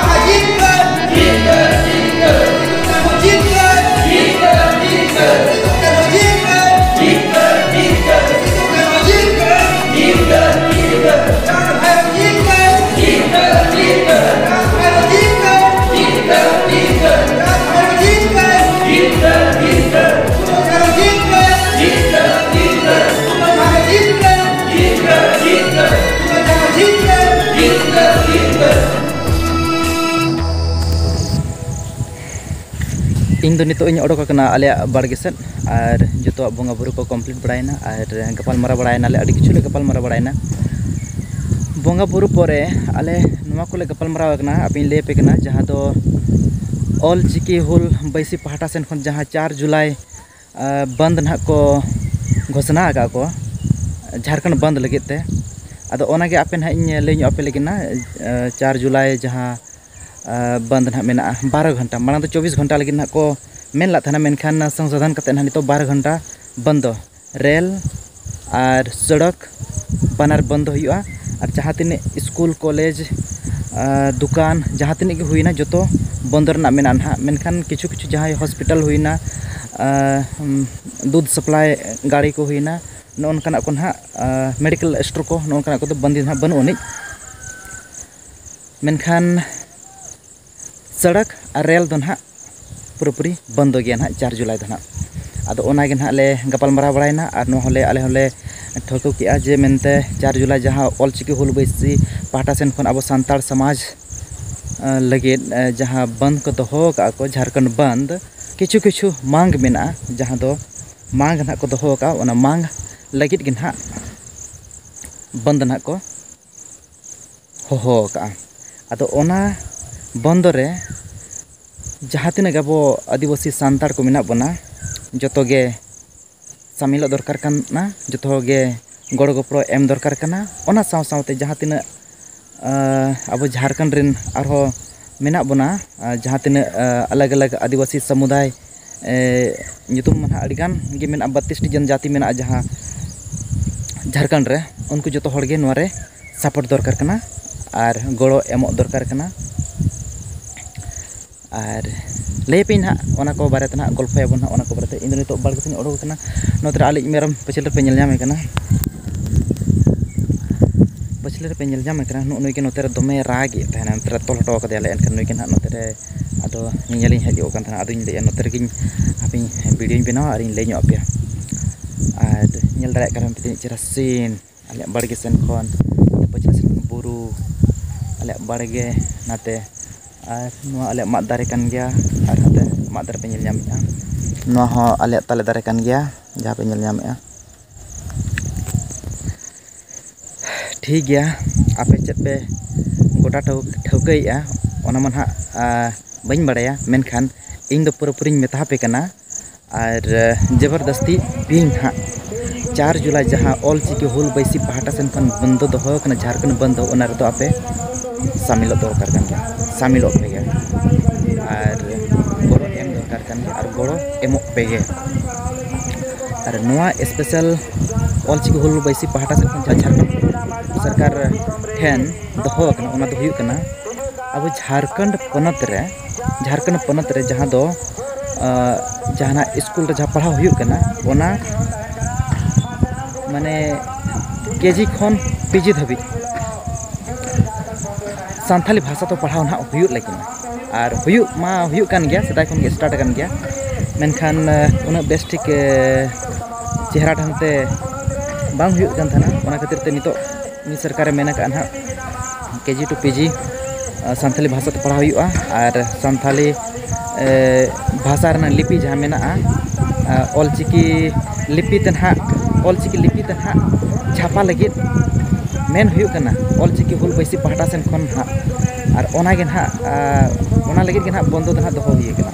ᱛᱚ, ᱱᱤᱛᱚᱜ ᱤᱧ ᱚᱰᱚᱠ ᱟᱠᱟᱱᱟ ᱟᱞᱮᱭᱟᱜ ᱵᱟᱲᱜᱮ ᱥᱮᱫ, ᱟᱨ ᱡᱚᱛᱚᱣᱟᱜ ᱵᱚᱸᱜᱟ ᱵᱩᱨᱩ ᱠᱚ complete ᱵᱟᱲᱟᱭᱮᱱᱟ, ᱟᱨ ᱜᱟᱯᱟᱞ ᱢᱟᱨᱟᱣ ᱵᱟᱲᱟᱭᱮᱱᱟᱞᱮ, ᱟᱹᱰᱤ ᱠᱤᱪᱷᱩ ᱞᱮ ᱜᱟᱯᱟᱞ ᱢᱟᱨᱟᱣ ᱵᱟᱲᱟᱭᱮᱱᱟ᱾ ᱵᱚᱸᱜᱟ ᱵᱩᱨᱩ ᱯᱚᱨᱮ ᱟᱞᱮ ᱱᱚᱣᱟ ᱠᱚᱞᱮ ᱜᱟᱯᱟᱞ ᱢᱟᱨᱟᱣ ᱟᱠᱟᱱᱟ, ᱟᱯᱮᱧ ᱞᱟᱹᱭ ᱟᱯᱮ ᱠᱟᱱᱟ, ᱡᱟᱦᱟᱸ ᱫᱚ ᱚᱞ ᱪᱤᱠᱤ ᱦᱩᱞ ᱵᱟᱹᱭᱥᱤ ᱯᱟᱦᱴᱟ ᱥᱮᱱ ᱠᱷᱚᱱ ᱡᱟᱦᱟᱸ ᱪᱟᱨ ᱡᱩᱞᱟᱭ, ᱟᱸ, ᱵᱚᱱᱫᱷ ᱱᱟᱦᱟᱜ ᱠᱚ ᱜᱷᱳᱥᱱᱟ ᱟᱠᱟᱫ ᱠᱚ ᱡᱷᱟᱲᱠᱷᱚᱸᱰ ᱵᱚᱱᱫᱷ ᱞᱟᱹᱜᱤᱫ ᱛᱮ᱾ ᱟᱫᱚ ᱚᱱᱟᱜᱮ ᱟᱯᱮ ᱱᱟᱦᱟᱜ ᱤᱧ ᱞᱟᱹᱭ ᱧᱚᱜ ᱟᱯᱮ ᱞᱟᱹᱜᱤᱫ ᱱᱟ, ᱟᱸ, ᱪᱟᱨ ᱡᱩᱞᱟᱭ ᱡᱟᱦᱟᱸ ᱟᱸ, ᱵᱚᱱᱫᱷ ᱱᱟᱦᱟᱜ ᱢᱮᱱᱟᱜᱼᱟ ᱵᱟᱨᱚ ᱜᱷᱚᱱᱴᱟ, ᱢᱟᱲᱟᱝ ᱫᱚ ᱪᱚᱵᱵᱤᱥ ᱜᱷᱚᱱᱴᱟ ᱞᱟᱹᱜᱤᱫ ᱱᱟᱦᱟᱜ ᱠᱚ ᱢᱮᱱ ᱞᱮᱫ ᱛᱟᱦᱮᱱᱟ, ᱢᱮᱱᱠᱷᱟᱱ ᱥᱚᱝᱥᱳᱫᱷᱚᱱ ᱠᱟᱛᱮ ᱱᱟᱦᱟᱜ ᱱᱤᱛᱚᱜ ᱵᱟᱨᱚ ᱜᱷᱚᱱᱴᱟ ᱵᱚᱱᱫᱚ, ᱨᱮᱞ ᱟᱨ ᱥᱚᱲᱚᱠ ᱵᱟᱱᱟᱨ ᱵᱚᱱᱫᱚ ᱦᱩᱭᱩᱜᱼᱟ᱾ ᱟᱨ ᱡᱟᱦᱟᱸ ᱛᱤᱱᱟᱹᱜ ᱥᱠᱩᱞ, ᱠᱚᱞᱮᱡᱽ, ᱟᱸ, ᱫᱚᱠᱟᱱ, ᱡᱟᱦᱟᱸ ᱛᱤᱱᱟᱹᱜ ᱜᱮ ᱦᱩᱭᱱᱟ, ᱡᱚᱛᱚ ᱵᱚᱱᱫᱚ ᱨᱮᱱᱟᱜ ᱢᱮᱱᱟᱜᱼᱟ ᱱᱟᱦᱟᱜ᱾ ᱢᱮᱱᱠᱷᱟᱱ ᱠᱤᱪᱷᱩ ᱠᱤᱪᱷᱩ ᱡᱟᱦᱟᱸᱭ ᱦᱚᱥᱯᱤᱴᱟᱞ ᱦᱩᱭᱱᱟ, ᱟᱸ, ᱩᱢ, ᱫᱩᱫᱷ ᱥᱟᱯᱞᱟᱭ ᱜᱟᱹᱲᱤ ᱠᱚ ᱦᱩᱭᱱᱟ, ᱱᱚᱜᱼᱚ ᱱᱚᱝᱠᱟᱱᱟᱜ ᱠᱚ ᱱᱟᱦᱟᱜ, ᱟᱸ, ᱢᱮᱰᱤᱠᱮᱞ ᱥᱴᱳᱨ ᱠᱚ, ᱱᱚᱜᱼᱚ ᱱᱚᱝᱠᱟᱱᱟᱜ ᱠᱚᱫᱚ ᱵᱚᱱᱫ ᱱᱟᱦᱟᱜ ᱵᱟᱹᱱᱩᱜ ᱟᱹᱱᱤᱡ᱾ ᱢᱮᱱᱠᱷᱟᱱ ᱥᱚᱲᱚᱠ ᱟᱨ ᱨᱮᱞ ᱫᱚ ᱱᱟᱦᱟᱜ ᱯᱩᱨᱟᱹᱯᱩᱨᱤ ᱵᱚᱱᱫᱚ ᱜᱮᱭᱟ ᱱᱟᱦᱟᱜ ᱪᱟᱨ ᱡᱩᱞᱟᱭ ᱫᱚ ᱱᱟᱦᱟᱜ᱾ ᱟᱫᱚ ᱚᱱᱟᱜᱮ ᱱᱟᱦᱟᱜ ᱞᱮ ᱜᱟᱯᱟᱞᱢᱟᱨᱟᱣ ᱵᱟᱲᱟᱭᱮᱱᱟ, ᱟᱨ ᱱᱚᱣᱟ ᱦᱚᱸᱞᱮ, ᱟᱞᱮ ᱦᱚᱸᱞᱮ ᱴᱷᱟᱹᱣᱠᱟᱹ ᱠᱮᱜᱼᱟ ᱡᱮ ᱢᱮᱱᱛᱮ ᱪᱟᱨ ᱡᱩᱞᱟᱭ ᱡᱟᱦᱟᱸ ᱚᱞᱪᱤᱠᱤ ᱦᱩᱞ ᱵᱟᱹᱭᱥᱤ ᱯᱟᱦᱴᱟ ᱥᱮᱱ ᱠᱷᱚᱱ ᱟᱵᱚ ᱥᱟᱱᱛᱟᱲ ᱥᱚᱢᱟᱡᱽ, ᱟᱸ, ᱞᱟᱹᱜᱤᱫ, ᱟᱸ, ᱡᱟᱦᱟᱸ ᱵᱚᱱᱫ ᱠᱚ ᱫᱚᱦᱚ ᱟᱠᱟᱫᱼᱟ ᱠᱚ, ᱡᱷᱟᱲᱠᱷᱚᱸᱰ ᱵᱚᱱᱫ, ᱠᱤᱪᱷᱩ ᱠᱤᱪᱷᱩ ᱢᱟᱝ ᱢᱮᱱᱟᱜᱼᱟ, ᱡᱟᱦᱟᱸ ᱫᱚ ᱢᱟᱝ ᱱᱟᱦᱟᱜ ᱠᱚ ᱫᱚᱦᱚ ᱟᱠᱟᱫᱼᱟ, ᱚᱱᱟ ᱢᱟᱝ ᱞᱟᱹᱜᱤᱫ ᱜᱮ ᱱᱟᱦᱟᱜ ᱵᱚᱱᱫ ᱱᱟᱦᱟᱜ ᱠᱚ ᱦᱚᱦᱚ ᱟᱠᱟᱫᱼᱟ᱾ ᱟᱫᱚ ᱚᱱᱟ ᱵᱚᱱᱫᱚ ᱨᱮ ᱡᱟᱦᱟᱸ ᱛᱤᱱᱟᱹᱜ ᱜᱮ ᱟᱵᱚ ᱟᱹᱫᱤᱵᱟᱹᱥᱤ ᱥᱟᱱᱛᱟᱲ ᱠᱚ ᱢᱮᱱᱟᱜ ᱵᱚᱱᱟ, ᱡᱚᱛᱚ ᱜᱮ ᱥᱟᱢᱤᱞᱚᱜ ᱫᱚᱨᱠᱟᱨ ᱠᱟᱱᱟ, ᱡᱚᱛᱚ ᱜᱮ ᱜᱚᱲᱚ ᱜᱚᱯᱚᱲᱚ ᱮᱢ ᱫᱚᱨᱠᱟᱨ ᱠᱟᱱᱟ᱾ ᱚᱱᱟ ᱥᱟᱶ ᱥᱟᱶᱛᱮ ᱡᱟᱦᱟᱸ ᱛᱤᱱᱟᱹᱜ, ᱟᱸ, ᱟᱵᱚ ᱡᱷᱟᱲᱠᱷᱚᱸᱰ ᱨᱮᱱ ᱟᱨᱦᱚᱸ ᱢᱮᱱᱟᱜ ᱵᱚᱱᱟ, ᱟᱸ, ᱡᱟᱦᱟᱸ ᱛᱤᱱᱟᱹᱜ, ᱟᱸ, ᱟᱞᱟᱜᱽ ᱟᱞᱟᱜᱽ ᱟᱹᱫᱤᱵᱟᱹᱥᱤ ᱥᱟᱢᱩᱫᱟᱭ, ᱮ, ᱧᱩᱛᱩᱢ ᱢᱟ ᱱᱟᱦᱟᱜ ᱟᱹᱰᱤᱜᱟᱱ ᱜᱮ ᱢᱮᱱᱟᱜᱼᱟ, ᱵᱟᱛᱤᱥ ᱴᱤ ᱡᱚᱱᱡᱟᱛᱤ ᱢᱮᱱᱟᱜᱼᱟ ᱡᱟᱦᱟᱸ ᱡᱷᱟᱲᱠᱷᱚᱸᱰ ᱨᱮ᱾ ᱩᱱᱠᱩ ᱡᱚᱛᱚ ᱦᱚᱲ ᱜᱮ ᱱᱚᱣᱟ ᱨᱮ ᱥᱟᱯᱳᱨᱴ ᱫᱚᱨᱠᱟᱨ ᱠᱟᱱᱟ ᱟᱨ ᱜᱚᱲᱚ ᱮᱢᱚᱜ ᱫᱚᱨᱠᱟᱨ ᱠᱟᱱᱟ᱾ ᱟᱨ ᱞᱟᱹᱭ ᱟᱯᱮᱭᱟᱹᱧ ᱱᱟᱦᱟᱜ ᱚᱱᱟ ᱠᱚ ᱵᱟᱨᱮᱛᱮ ᱱᱟᱦᱟᱜ, ᱜᱚᱞᱯᱷᱚᱭᱟᱵᱚᱱ ᱱᱟᱦᱟᱜ ᱚᱱᱟ ᱠᱚ ᱵᱟᱨᱮᱛᱮ᱾ ᱤᱧ ᱫᱚ ᱱᱤᱛᱚᱜ ᱵᱟᱲᱜᱮ ᱥᱮᱫ ᱤᱧ ᱚᱰᱚᱠ ᱟᱠᱟᱱᱟ᱾ ᱱᱚᱛᱮ ᱨᱮ ᱟᱞᱮᱭᱤᱡ ᱢᱮᱨᱚᱢ ᱯᱟᱹᱪᱷᱞᱟᱹ ᱨᱮᱯᱮ ᱧᱮᱞ ᱧᱟᱢᱮ ᱠᱟᱱᱟ, ᱯᱟᱹᱪᱷᱞᱟᱹ ᱨᱮᱯᱮ ᱧᱮᱞ ᱧᱟᱢᱮ ᱠᱟᱱᱟ, ᱱᱩᱜᱼᱩ ᱱᱩᱭ ᱜᱮ ᱱᱚᱛᱮ ᱨᱮ ᱫᱚᱢᱮ ᱨᱟᱜᱮᱫ ᱛᱟᱦᱮᱱᱟ᱾ ᱱᱚᱛᱮ ᱨᱮ ᱛᱚᱞ ᱦᱚᱴᱚ ᱟᱠᱟᱫᱮᱭᱟᱞᱮ, ᱮᱱᱠᱷᱟᱱ ᱱᱩᱭ ᱜᱮ ᱱᱟᱦᱟᱜ ᱱᱚᱛᱮ ᱨᱮ ᱟᱫᱚ ᱧᱮᱧᱮᱞᱤᱧ ᱦᱮᱡ ᱜᱚᱫ ᱠᱟᱱ ᱛᱟᱦᱮᱱᱟ᱾ ᱟᱫᱚᱧ ᱞᱟᱹᱭᱮᱫᱼᱟ ᱱᱚᱛᱮ ᱨᱮᱜᱮᱧ ᱦᱟᱯᱮᱧ ᱵᱷᱤᱰᱤᱭᱳᱧ ᱵᱮᱱᱟᱣᱟ ᱟᱨᱤᱧ ᱞᱟᱹᱭ ᱧᱚᱜ ᱟᱯᱮᱭᱟ᱾ ᱟᱨ ᱧᱮᱞ ᱫᱟᱲᱮᱭᱟᱜ ᱠᱟᱱᱟ ᱯᱮ ᱛᱤᱱᱟᱹᱜ ᱪᱮᱦᱨᱟ ᱥᱤᱱ᱾ ᱟᱞᱮᱭᱟᱜ ᱵᱟᱲᱜᱮ ᱥᱮᱱ ᱠᱷᱚᱱ ᱯᱟᱹᱪᱷᱞᱟᱹ ᱥᱮᱱ ᱵᱩᱨᱩ, ᱟᱞᱮᱭᱟᱜ ᱵᱟᱲᱜᱮ ᱱᱟᱛᱮ, ᱟᱨ ᱱᱚᱣᱟ ᱟᱞᱮᱭᱟᱜ ᱢᱟᱫ ᱫᱟᱨᱮ ᱠᱟᱱ ᱜᱮᱭᱟ, ᱟᱨ ᱱᱟᱛᱮ ᱢᱟᱫ ᱫᱟᱨᱮ ᱯᱮ ᱧᱮᱞ ᱧᱟᱢᱮᱫᱼᱟ, ᱱᱚᱣᱟ ᱦᱚᱸ ᱟᱞᱮᱭᱟᱜ ᱛᱟᱞᱮ ᱫᱟᱨᱮ ᱠᱟᱱ ᱜᱮᱭᱟ, ᱡᱟᱦᱟᱸ ᱯᱮ ᱧᱮᱞ ᱧᱟᱢᱮᱫᱼᱟ᱾ ᱴᱷᱤᱠ ᱜᱮᱭᱟ, ᱟᱯᱮ ᱪᱮᱫ ᱯᱮ ᱜᱚᱴᱟ ᱴᱷᱟᱹᱣ- ᱴᱷᱟᱹᱣᱠᱟᱹᱭᱮᱫᱼᱟ, ᱚᱱᱟ ᱢᱟ ᱱᱟᱦᱟᱜ, ᱟ, ᱵᱟᱹᱧ ᱵᱟᱲᱟᱭᱟ, ᱢᱮᱱᱠᱷᱟᱱ ᱤᱧ ᱫᱚ ᱯᱩᱨᱟᱹᱯᱩᱨᱤᱧ ᱢᱮᱛᱟ ᱯᱮ ᱠᱟᱱᱟ᱾ ᱟᱨ, ᱟ, ᱡᱚᱵᱚᱨᱫᱚᱥᱛᱤ ᱛᱮᱦᱮᱧ ᱱᱟᱦᱟᱜ ᱪᱟᱨ ᱡᱩᱞᱟᱭ ᱡᱟᱦᱟᱸ ᱚᱞ ᱪᱤᱠᱤ ᱦᱩᱞ ᱵᱟᱹᱭᱥᱤ ᱯᱟᱦᱴᱟ ᱥᱮᱱ ᱠᱷᱚᱱ ᱵᱚᱱᱫᱚ ᱫᱚᱦᱚ ᱟᱠᱟᱱᱟ, ᱡᱷᱟᱨᱠᱷᱚᱸᱰ ᱵᱚᱱᱫᱚ, ᱚᱱᱟ ᱨᱮᱫᱚ ᱟᱯᱮ ᱥᱟᱢᱤᱞᱚᱜ ᱫᱚᱨᱠᱟᱨ ᱠᱟᱱ ᱜᱮᱭᱟ, ᱥᱟᱢᱤᱞᱚᱜ ᱯᱮ ᱜᱮ᱾ ᱟᱨ ᱜᱚᱲᱚ ᱮᱢ ᱫᱚᱨᱠᱟᱨ ᱠᱟᱱ ᱜᱮᱭᱟ, ᱟᱨ ᱜᱚᱲᱚ ᱮᱢᱚᱜ ᱯᱮ ᱜᱮ᱾ ᱟᱨ ᱱᱚᱣᱟ special ᱚᱞ ᱪᱤᱠᱤ ᱦᱩᱞ ᱵᱟᱹᱭᱥᱤ ᱯᱟᱦᱴᱟ ᱥᱮᱫ ᱠᱷᱚᱱ ᱡᱟᱦᱟᱸ ᱡᱷᱟᱲᱠᱷᱚᱸᱰ ᱥᱚᱨᱠᱟᱨ ᱴᱷᱮᱱ ᱫᱚᱦᱚ ᱟᱠᱟᱱᱟ, ᱚᱱᱟ ᱫᱚ ᱦᱩᱭᱩᱜ ᱠᱟᱱᱟ, ᱟᱵᱚ ᱡᱷᱟᱲᱠᱷᱚᱸᱰ ᱯᱚᱱᱚᱛ ᱨᱮ, ᱡᱷᱟᱲᱠᱷᱚᱸᱰ ᱯᱚᱱᱚᱛ ᱨᱮ ᱡᱟᱦᱟᱸ ᱫᱚ, ᱟ, ᱡᱟᱦᱟᱱᱟᱜ ᱥᱠᱩᱞ ᱨᱮ ᱡᱟᱦᱟᱸ ᱯᱟᱲᱦᱟᱣ ᱦᱩᱭᱩᱜ ᱠᱟᱱᱟ, ᱚᱱᱟ ᱢᱟᱱᱮ ᱠᱮᱡᱤ ᱠᱷᱚᱱ ᱯᱤᱡᱤ ᱫᱷᱟᱹᱵᱤᱡ ᱥᱟᱱᱛᱷᱟᱞᱤ ᱵᱷᱟᱥᱟ ᱛᱮ ᱯᱟᱲᱦᱟᱣ ᱱᱟᱦᱟᱜ ᱦᱩᱭᱩᱜ ᱞᱟᱹᱜᱤᱫ᱾ ᱟᱨ ᱦᱩᱭᱩᱜ ᱢᱟ ᱦᱩᱭᱩᱜ ᱠᱟᱱ ᱜᱮᱭᱟ, ᱥᱮᱫᱟᱭ ᱠᱷᱚᱱ ᱜᱮ start ᱟᱠᱟᱱ ᱜᱮᱭᱟ, ᱢᱮᱱᱠᱷᱟᱱ, ᱟ, ᱩᱱᱟᱹᱜ ᱵᱮᱥ ᱴᱷᱤᱠ, ᱮ, ᱪᱮᱦᱨᱟ ᱰᱷᱚᱝ ᱛᱮ ᱵᱟᱝ ᱦᱩᱭᱩᱜ ᱠᱟᱱ ᱛᱟᱦᱮᱱᱟ᱾ ᱚᱱᱟ ᱠᱷᱟᱹᱛᱤᱨ ᱛᱮ ᱱᱤᱛᱚᱜ ᱩᱱᱤ ᱥᱚᱨᱠᱟᱨᱮ ᱢᱮᱱ ᱟᱠᱟᱫᱼᱟ ᱱᱟᱦᱟᱜ, ᱠᱮᱡᱤ to ᱯᱤᱡᱤ, ᱟ, ᱥᱟᱱᱛᱟᱞᱤ ᱵᱷᱟᱥᱟ ᱛᱮ ᱯᱟᱲᱦᱟᱣ ᱦᱩᱭᱩᱜᱼᱟ᱾ ᱟᱨ ᱥᱟᱱᱛᱟᱞᱤ, ᱮ, ᱵᱷᱟᱥᱟ ᱨᱮᱱᱟᱜ ᱞᱤᱯᱤ ᱡᱟᱦᱟᱸ ᱢᱮᱱᱟᱜᱼᱟ, ᱟ, ᱚᱞᱪᱤᱠᱤ ᱞᱤᱯᱤ ᱛᱮ ᱱᱟᱦᱟᱜ, ᱚᱞᱪᱤᱠᱤ ᱞᱤᱯᱤ ᱛᱮ ᱱᱟᱦᱟᱜ ᱪᱷᱟᱯᱟ ᱞᱟᱹᱜᱤᱫ ᱢᱮᱱ ᱦᱩᱭᱩᱜ ᱠᱟᱱᱟ, ᱚᱞᱪᱤᱠᱤ ᱦᱩᱞ ᱵᱟᱹᱭᱥᱤ ᱯᱟᱦᱴᱟ ᱥᱮᱱ ᱠᱷᱚᱱ ᱱᱟᱦᱟᱜ᱾ ᱟᱨ ᱚᱱᱟ ᱜᱮ ᱱᱟᱦᱟᱜ, ᱟ, ᱚᱱᱟ ᱞᱟᱹᱜᱤᱫ ᱜᱮ ᱱᱟᱦᱟᱜ ᱵᱚᱱᱫᱚ ᱫᱚ ᱱᱟᱦᱟᱜ ᱫᱚᱦᱚ ᱦᱩᱭ ᱟᱠᱟᱱᱟ᱾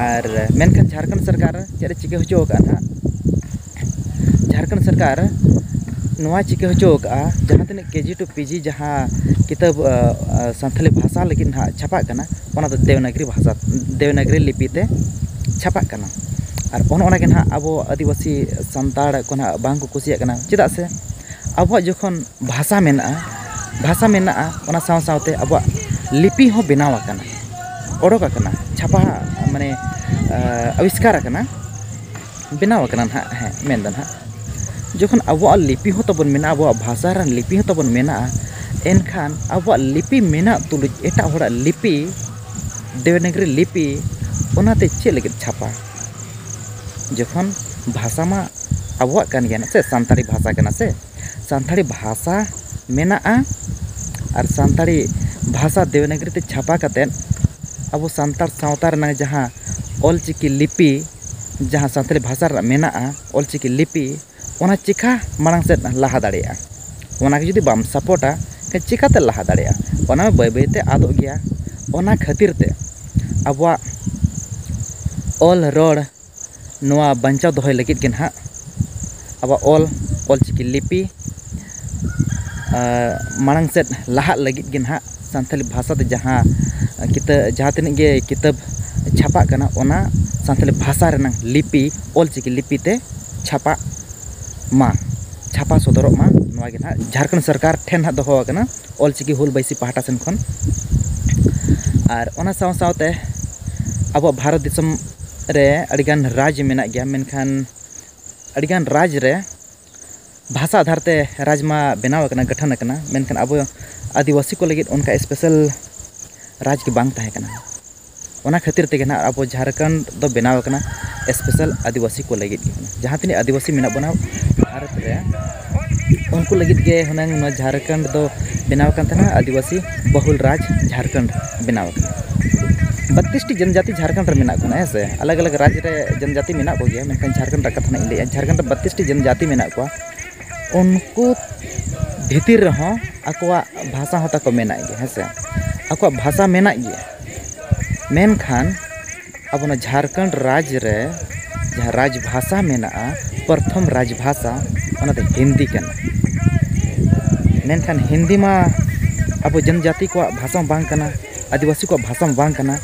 ᱟᱨ ᱢᱮᱱᱠᱷᱟᱱ ᱡᱷᱟᱲᱠᱷᱚᱸᱰ ᱥᱚᱨᱠᱟᱨ ᱪᱮᱫ ᱮ ᱪᱤᱠᱟᱹ ᱦᱚᱪᱚ ᱟᱠᱟᱫᱼᱟ ᱱᱟᱦᱟᱜ, ᱡᱷᱟᱲᱠᱷᱚᱸᱰ ᱥᱚᱨᱠᱟᱨ ᱱᱚᱣᱟ ᱪᱤᱠᱟᱹ ᱦᱚᱪᱚ ᱟᱠᱟᱫᱼᱟ, ᱡᱟᱦᱟᱸ ᱛᱤᱱᱟᱹᱜ ᱠᱮᱡᱤ to ᱯᱤᱡᱤ ᱡᱟᱦᱟᱸ ᱠᱤᱛᱟᱹᱵ, ᱟ, ᱟ, ᱥᱟᱱᱛᱟᱞᱤ ᱵᱷᱟᱥᱟ ᱞᱟᱹᱜᱤᱫ ᱱᱟᱦᱟᱜ ᱪᱷᱟᱯᱟᱜ ᱠᱟᱱᱟ, ᱚᱱᱟ ᱫᱚ ᱫᱮᱵᱽᱱᱟᱜᱽᱨᱤ ᱵᱷᱟᱥᱟ, ᱫᱮᱵᱽᱱᱟᱜᱽᱨᱤ ᱞᱤᱯᱤ ᱛᱮ ᱪᱷᱟᱯᱟᱜ ᱠᱟᱱᱟ᱾ ᱟᱨ ᱚᱱ ᱚᱱᱟ ᱜᱮ ᱱᱟᱦᱟᱜ ᱟᱵᱚ ᱟᱹᱫᱤᱵᱟᱹᱥᱤ ᱥᱟᱱᱛᱟᱲ ᱠᱚ ᱱᱟᱦᱟᱜ ᱵᱟᱝ ᱠᱚ ᱠᱩᱥᱤᱭᱟᱜ ᱠᱟᱱᱟ᱾ ᱪᱮᱫᱟᱜ ᱥᱮ ᱟᱵᱚᱣᱟᱜ ᱡᱚᱠᱷᱚᱱ ᱵᱷᱟᱥᱟ ᱢᱮᱱᱟᱜᱼᱟ, ᱵᱷᱟᱥᱟ ᱢᱮᱱᱟᱜᱼᱟ, ᱚᱱᱟ ᱥᱟᱶ ᱥᱟᱶᱛᱮ ᱟᱵᱚᱣᱟᱜ ᱞᱤᱯᱤ ᱦᱚᱸ ᱵᱮᱱᱟᱣ ᱟᱠᱟᱱᱟ, ᱚᱰᱚᱠ ᱟᱠᱟᱱᱟ, ᱪᱷᱟᱯᱟ, ᱢᱟᱱᱮ, ᱟ, ᱟᱵᱤᱥᱠᱟᱨ ᱟᱠᱟᱱᱟ, ᱵᱮᱱᱟᱣ ᱟᱠᱟᱱᱟ ᱱᱟᱦᱟᱜ, ᱦᱮᱸ, ᱢᱮᱱᱫᱚ ᱱᱟᱦᱟᱜ, ᱡᱚᱠᱷᱚᱱ ᱟᱵᱚᱣᱟᱜ ᱞᱤᱯᱤ ᱦᱚᱸ ᱛᱟᱵᱚᱱ ᱢᱮᱱᱟᱜᱼᱟ, ᱟᱵᱚᱣᱟᱜ ᱵᱷᱟᱥᱟ ᱨᱮᱱ ᱞᱤᱯᱤ ᱦᱚᱸ ᱛᱟᱵᱚᱱ ᱢᱮᱱᱟᱜᱼᱟ, ᱮᱱᱠᱷᱟᱱ ᱟᱵᱚᱣᱟᱜ ᱞᱤᱯᱤ ᱢᱮᱱᱟᱜ ᱛᱩᱞᱩᱡ ᱮᱴᱟᱜ ᱦᱚᱲᱟᱜ ᱞᱤᱯᱤ, ᱫᱮᱵᱽᱱᱟᱜᱽᱨᱤ ᱞᱤᱯᱤ, ᱚᱱᱟᱛᱮ ᱪᱮᱫ ᱞᱟᱹᱜᱤᱫ ᱪᱷᱟᱯᱟ? ᱡᱚᱠᱷᱚᱱ ᱵᱷᱟᱥᱟ ᱢᱟ ᱟᱵᱚᱣᱟᱜ ᱠᱟᱱ ᱜᱮᱭᱟ ᱥᱮ, ᱥᱟᱱᱛᱟᱲᱤ ᱵᱷᱟᱥᱟ ᱠᱟᱱᱟ ᱥᱮ, ᱥᱟᱱᱛᱟᱲᱤ ᱵᱷᱟᱥᱟ ᱢᱮᱱᱟᱜᱼᱟ, ᱟᱨ ᱥᱟᱱᱛᱟᱲᱤ ᱵᱷᱟᱥᱟ ᱫᱮᱵᱽᱱᱟᱜᱽᱨᱤ ᱛᱮ ᱪᱷᱟᱯᱟ ᱠᱟᱛᱮᱫ ᱟᱵᱚ ᱥᱟᱱᱛᱟᱲ ᱥᱟᱶᱛᱟ ᱨᱮᱱᱟᱜ ᱡᱟᱦᱟᱸ ᱚᱞᱪᱤᱠᱤ ᱞᱤᱯᱤ, ᱡᱟᱦᱟᱸ ᱥᱟᱱᱛᱟᱲᱤ ᱵᱷᱟᱥᱟ ᱨᱮᱱᱟᱜ ᱢᱮᱱᱟᱜᱼᱟ ᱚᱞᱪᱤᱠᱤ ᱞᱤᱯᱤ, ᱚᱱᱟ ᱪᱮᱠᱟ ᱢᱟᱲᱟᱝ ᱥᱮᱫ ᱞᱟᱦᱟ ᱫᱟᱲᱮᱭᱟᱜᱼᱟ? ᱚᱱᱟ ᱜᱮ ᱡᱩᱫᱤ ᱵᱟᱢ ᱥᱟᱯᱳᱨᱴᱟ, ᱮᱱᱠᱷᱟᱱ ᱪᱤᱠᱟᱹᱛᱮ ᱞᱟᱦᱟ ᱫᱟᱲᱮᱭᱟᱜᱼᱟ? ᱚᱱᱟ ᱢᱟ ᱵᱟᱹᱭ ᱵᱟᱹᱭ ᱛᱮ ᱟᱫᱚᱜ ᱜᱮᱭᱟ᱾ ᱚᱱᱟ ᱠᱷᱟᱹᱛᱤᱨ ᱛᱮ ᱟᱵᱚᱣᱟᱜ ᱚᱞ ᱨᱚᱲ ᱱᱚᱣᱟ ᱵᱟᱧᱪᱟᱣ ᱫᱚᱦᱚᱭ ᱞᱟᱹᱜᱤᱫ ᱜᱮ ᱱᱟᱦᱟᱜ ᱟᱵᱚᱣᱟᱜ ᱚᱞ, ᱚᱞᱪᱤᱠᱤ ᱞᱤᱯᱤ ᱟᱨ ᱢᱟᱲᱟᱝ ᱥᱮᱫ ᱞᱟᱦᱟᱜ ᱞᱟᱹᱜᱤᱫ ᱜᱮ ᱱᱟᱦᱟᱜ ᱥᱟᱱᱛᱟᱲᱤ ᱵᱷᱟᱥᱟ ᱛᱮ ᱡᱟᱦᱟᱸ ᱠᱤᱛᱟᱹ-, ᱡᱟᱦᱟᱸ ᱛᱤᱱᱟᱹᱜ ᱜᱮ ᱠᱤᱛᱟᱹᱵ ᱪᱷᱟᱯᱟᱜ ᱠᱟᱱᱟ, ᱚᱱᱟ ᱥᱟᱱᱛᱟᱲᱤ ᱵᱷᱟᱥᱟ ᱨᱮᱱᱟᱜ ᱞᱤᱯᱤ, ᱚᱞᱪᱤᱠᱤ ᱞᱤᱯᱤ ᱛᱮ ᱪᱷᱟᱯᱟᱜ ᱢᱟ, ᱪᱷᱟᱯᱟ ᱥᱚᱫᱚᱨᱚᱜ ᱢᱟ᱾ ᱱᱚᱣᱟ ᱜᱮ ᱱᱟᱦᱟᱜ ᱡᱷᱟᱲᱠᱷᱚᱸᱰ ᱥᱚᱨᱠᱟᱨ ᱴᱷᱮᱱ ᱱᱟᱦᱟᱜ ᱫᱚᱦᱚ ᱟᱠᱟᱱᱟ ᱚᱞᱪᱤᱠᱤ ᱦᱩᱞ ᱵᱟᱭᱥᱤ ᱯᱟᱦᱴᱟ ᱥᱮᱱ ᱠᱷᱚᱱ᱾ ᱟᱨ ᱚᱱᱟ ᱥᱟᱶ ᱥᱟᱶᱛᱮ ᱟᱵᱚᱣᱟᱜ ᱵᱷᱟᱨᱚᱛ ᱫᱤᱥᱚᱢ ᱨᱮ ᱟᱹᱰᱤᱜᱟᱱ ᱨᱟᱡᱽ ᱢᱮᱱᱟᱜ ᱜᱮᱭᱟ, ᱢᱮᱱᱠᱷᱟᱱ ᱟᱹᱰᱤᱜᱟᱱ ᱨᱟᱡᱽ ᱨᱮ ᱵᱷᱟᱥᱟ ᱟᱫᱷᱟᱨ ᱛᱮ ᱨᱟᱡᱽ ᱢᱟ ᱵᱮᱱᱟᱣ ᱟᱠᱟᱱᱟ, ᱜᱚᱴᱷᱚᱱ ᱟᱠᱟᱱᱟ, ᱢᱮᱱᱠᱷᱟᱱ ᱟᱵᱚ ᱟᱹᱫᱤᱵᱟᱹᱥᱤ ᱠᱚ ᱞᱟᱹᱜᱤᱫ ᱚᱱᱠᱟ ᱥᱯᱮᱥᱟᱞ ᱨᱟᱡᱽ ᱜᱮ ᱵᱟᱝ ᱛᱟᱦᱮᱸ ᱠᱟᱱᱟ᱾ ᱚᱱᱟ ᱠᱷᱟᱹᱛᱤᱨ ᱛᱮᱜᱮ ᱱᱟᱦᱟᱜ ᱟᱵᱚ ᱡᱷᱟᱲᱠᱷᱚᱸᱰ ᱫᱚ ᱵᱮᱱᱟᱣ ᱟᱠᱟᱱᱟ ᱥᱯᱮᱥᱟᱞ ᱟᱹᱫᱤᱵᱟᱹᱥᱤ ᱠᱚ ᱞᱟᱹᱜᱤᱫ ᱜᱮ᱾ ᱡᱟᱦᱟᱸ ᱛᱤᱱᱟᱹᱜ ᱟᱹᱫᱤᱵᱟᱹᱥᱤ ᱢᱮᱱᱟᱜ ᱵᱚᱱᱟ ᱵᱷᱟᱨᱚᱛ ᱨᱮ, ᱩᱱᱠᱩ ᱞᱟᱹᱜᱤᱫ ᱜᱮ ᱦᱩᱱᱟᱹᱝ ᱱᱚᱣᱟ ᱡᱷᱟᱲᱠᱷᱚᱸᱰ ᱫᱚ ᱵᱮᱱᱟᱣ ᱟᱠᱟᱱ ᱛᱟᱦᱮᱱᱟ, ᱟᱹᱫᱤᱵᱟᱹᱥᱤ ᱵᱚᱦᱩᱞ ᱨᱟᱡᱽ ᱡᱷᱟᱲᱠᱷᱚᱸᱰ ᱵᱮᱱᱟᱣ ᱟᱠᱟᱱᱟ᱾ ᱵᱟᱛᱛᱨᱤᱥ ᱴᱤ ᱡᱚᱱᱡᱟᱹᱛᱤ ᱡᱷᱟᱲᱠᱷᱚᱸᱰ ᱨᱮ ᱢᱮᱱᱟᱜ ᱠᱚᱣᱟ, ᱦᱮᱸ ᱥᱮ? ᱟᱞᱟᱜᱽ ᱟᱞᱟᱜᱽ ᱨᱟᱡᱽ ᱨᱮ ᱡᱚᱱᱡᱟᱹᱛᱤ ᱢᱮᱱᱟᱜ ᱠᱚᱜᱮᱭᱟ, ᱢᱮᱱᱠᱷᱟᱱ ᱡᱷᱟᱲᱠᱷᱚᱸᱰ ᱨᱮᱭᱟᱜ ᱠᱟᱛᱷᱟ ᱱᱟᱜ ᱤᱧ ᱞᱟᱹᱭᱮᱫᱼᱟ᱾ ᱡᱷᱟᱲᱠᱷᱚᱸᱰ ᱨᱮ ᱵᱟᱛᱛᱨᱤᱥ ᱴᱤ ᱡᱚᱱᱡᱟᱹᱛᱤ ᱢᱮᱱᱟᱜ ᱠᱚᱣᱟ᱾ ᱩᱱᱠᱩ ᱵᱷᱤᱛᱤᱨ ᱨᱮᱦᱚᱸ ᱟᱠᱚᱣᱟᱜ ᱵᱷᱟᱥᱟ ᱦᱚᱸ ᱛᱟᱠᱚ ᱢᱮᱱᱟᱜ ᱜᱮᱭᱟ, ᱦᱮᱸ ᱥᱮ? ᱟᱠᱚᱣᱟᱜ ᱵᱷᱟᱥᱟ ᱢᱮᱱᱟᱜ ᱜᱮᱭᱟ, ᱢᱮᱱᱠᱷᱟᱱ ᱟᱵᱚ ᱱᱚᱣᱟ ᱡᱷᱟᱲᱠᱷᱚᱸᱰ ᱨᱟᱡᱽ ᱨᱮ ᱡᱟᱦᱟᱸ ᱨᱟᱡᱽ ᱵᱷᱟᱥᱟ ᱢᱮᱱᱟᱜᱼᱟ, ᱯᱨᱚᱛᱷᱚᱢ ᱨᱟᱡᱽ ᱵᱷᱟᱥᱟ, ᱚᱱᱟ ᱫᱚ ᱦᱤᱱᱫᱤ ᱠᱟᱱᱟ᱾ ᱢᱮᱱᱠᱷᱟᱱ ᱦᱤᱱᱫᱤ ᱢᱟ ᱟᱵᱚ ᱡᱚᱱᱡᱟᱹᱛᱤ ᱠᱚᱣᱟᱜ ᱵᱷᱟᱥᱟ ᱢᱟ ᱵᱟᱝ ᱠᱟᱱᱟ, ᱟᱹᱫᱤᱵᱟᱹᱥᱤ ᱠᱚᱣᱟᱜ ᱵᱷᱟᱥᱟ ᱢᱟ ᱵᱟᱝ ᱠᱟᱱᱟ᱾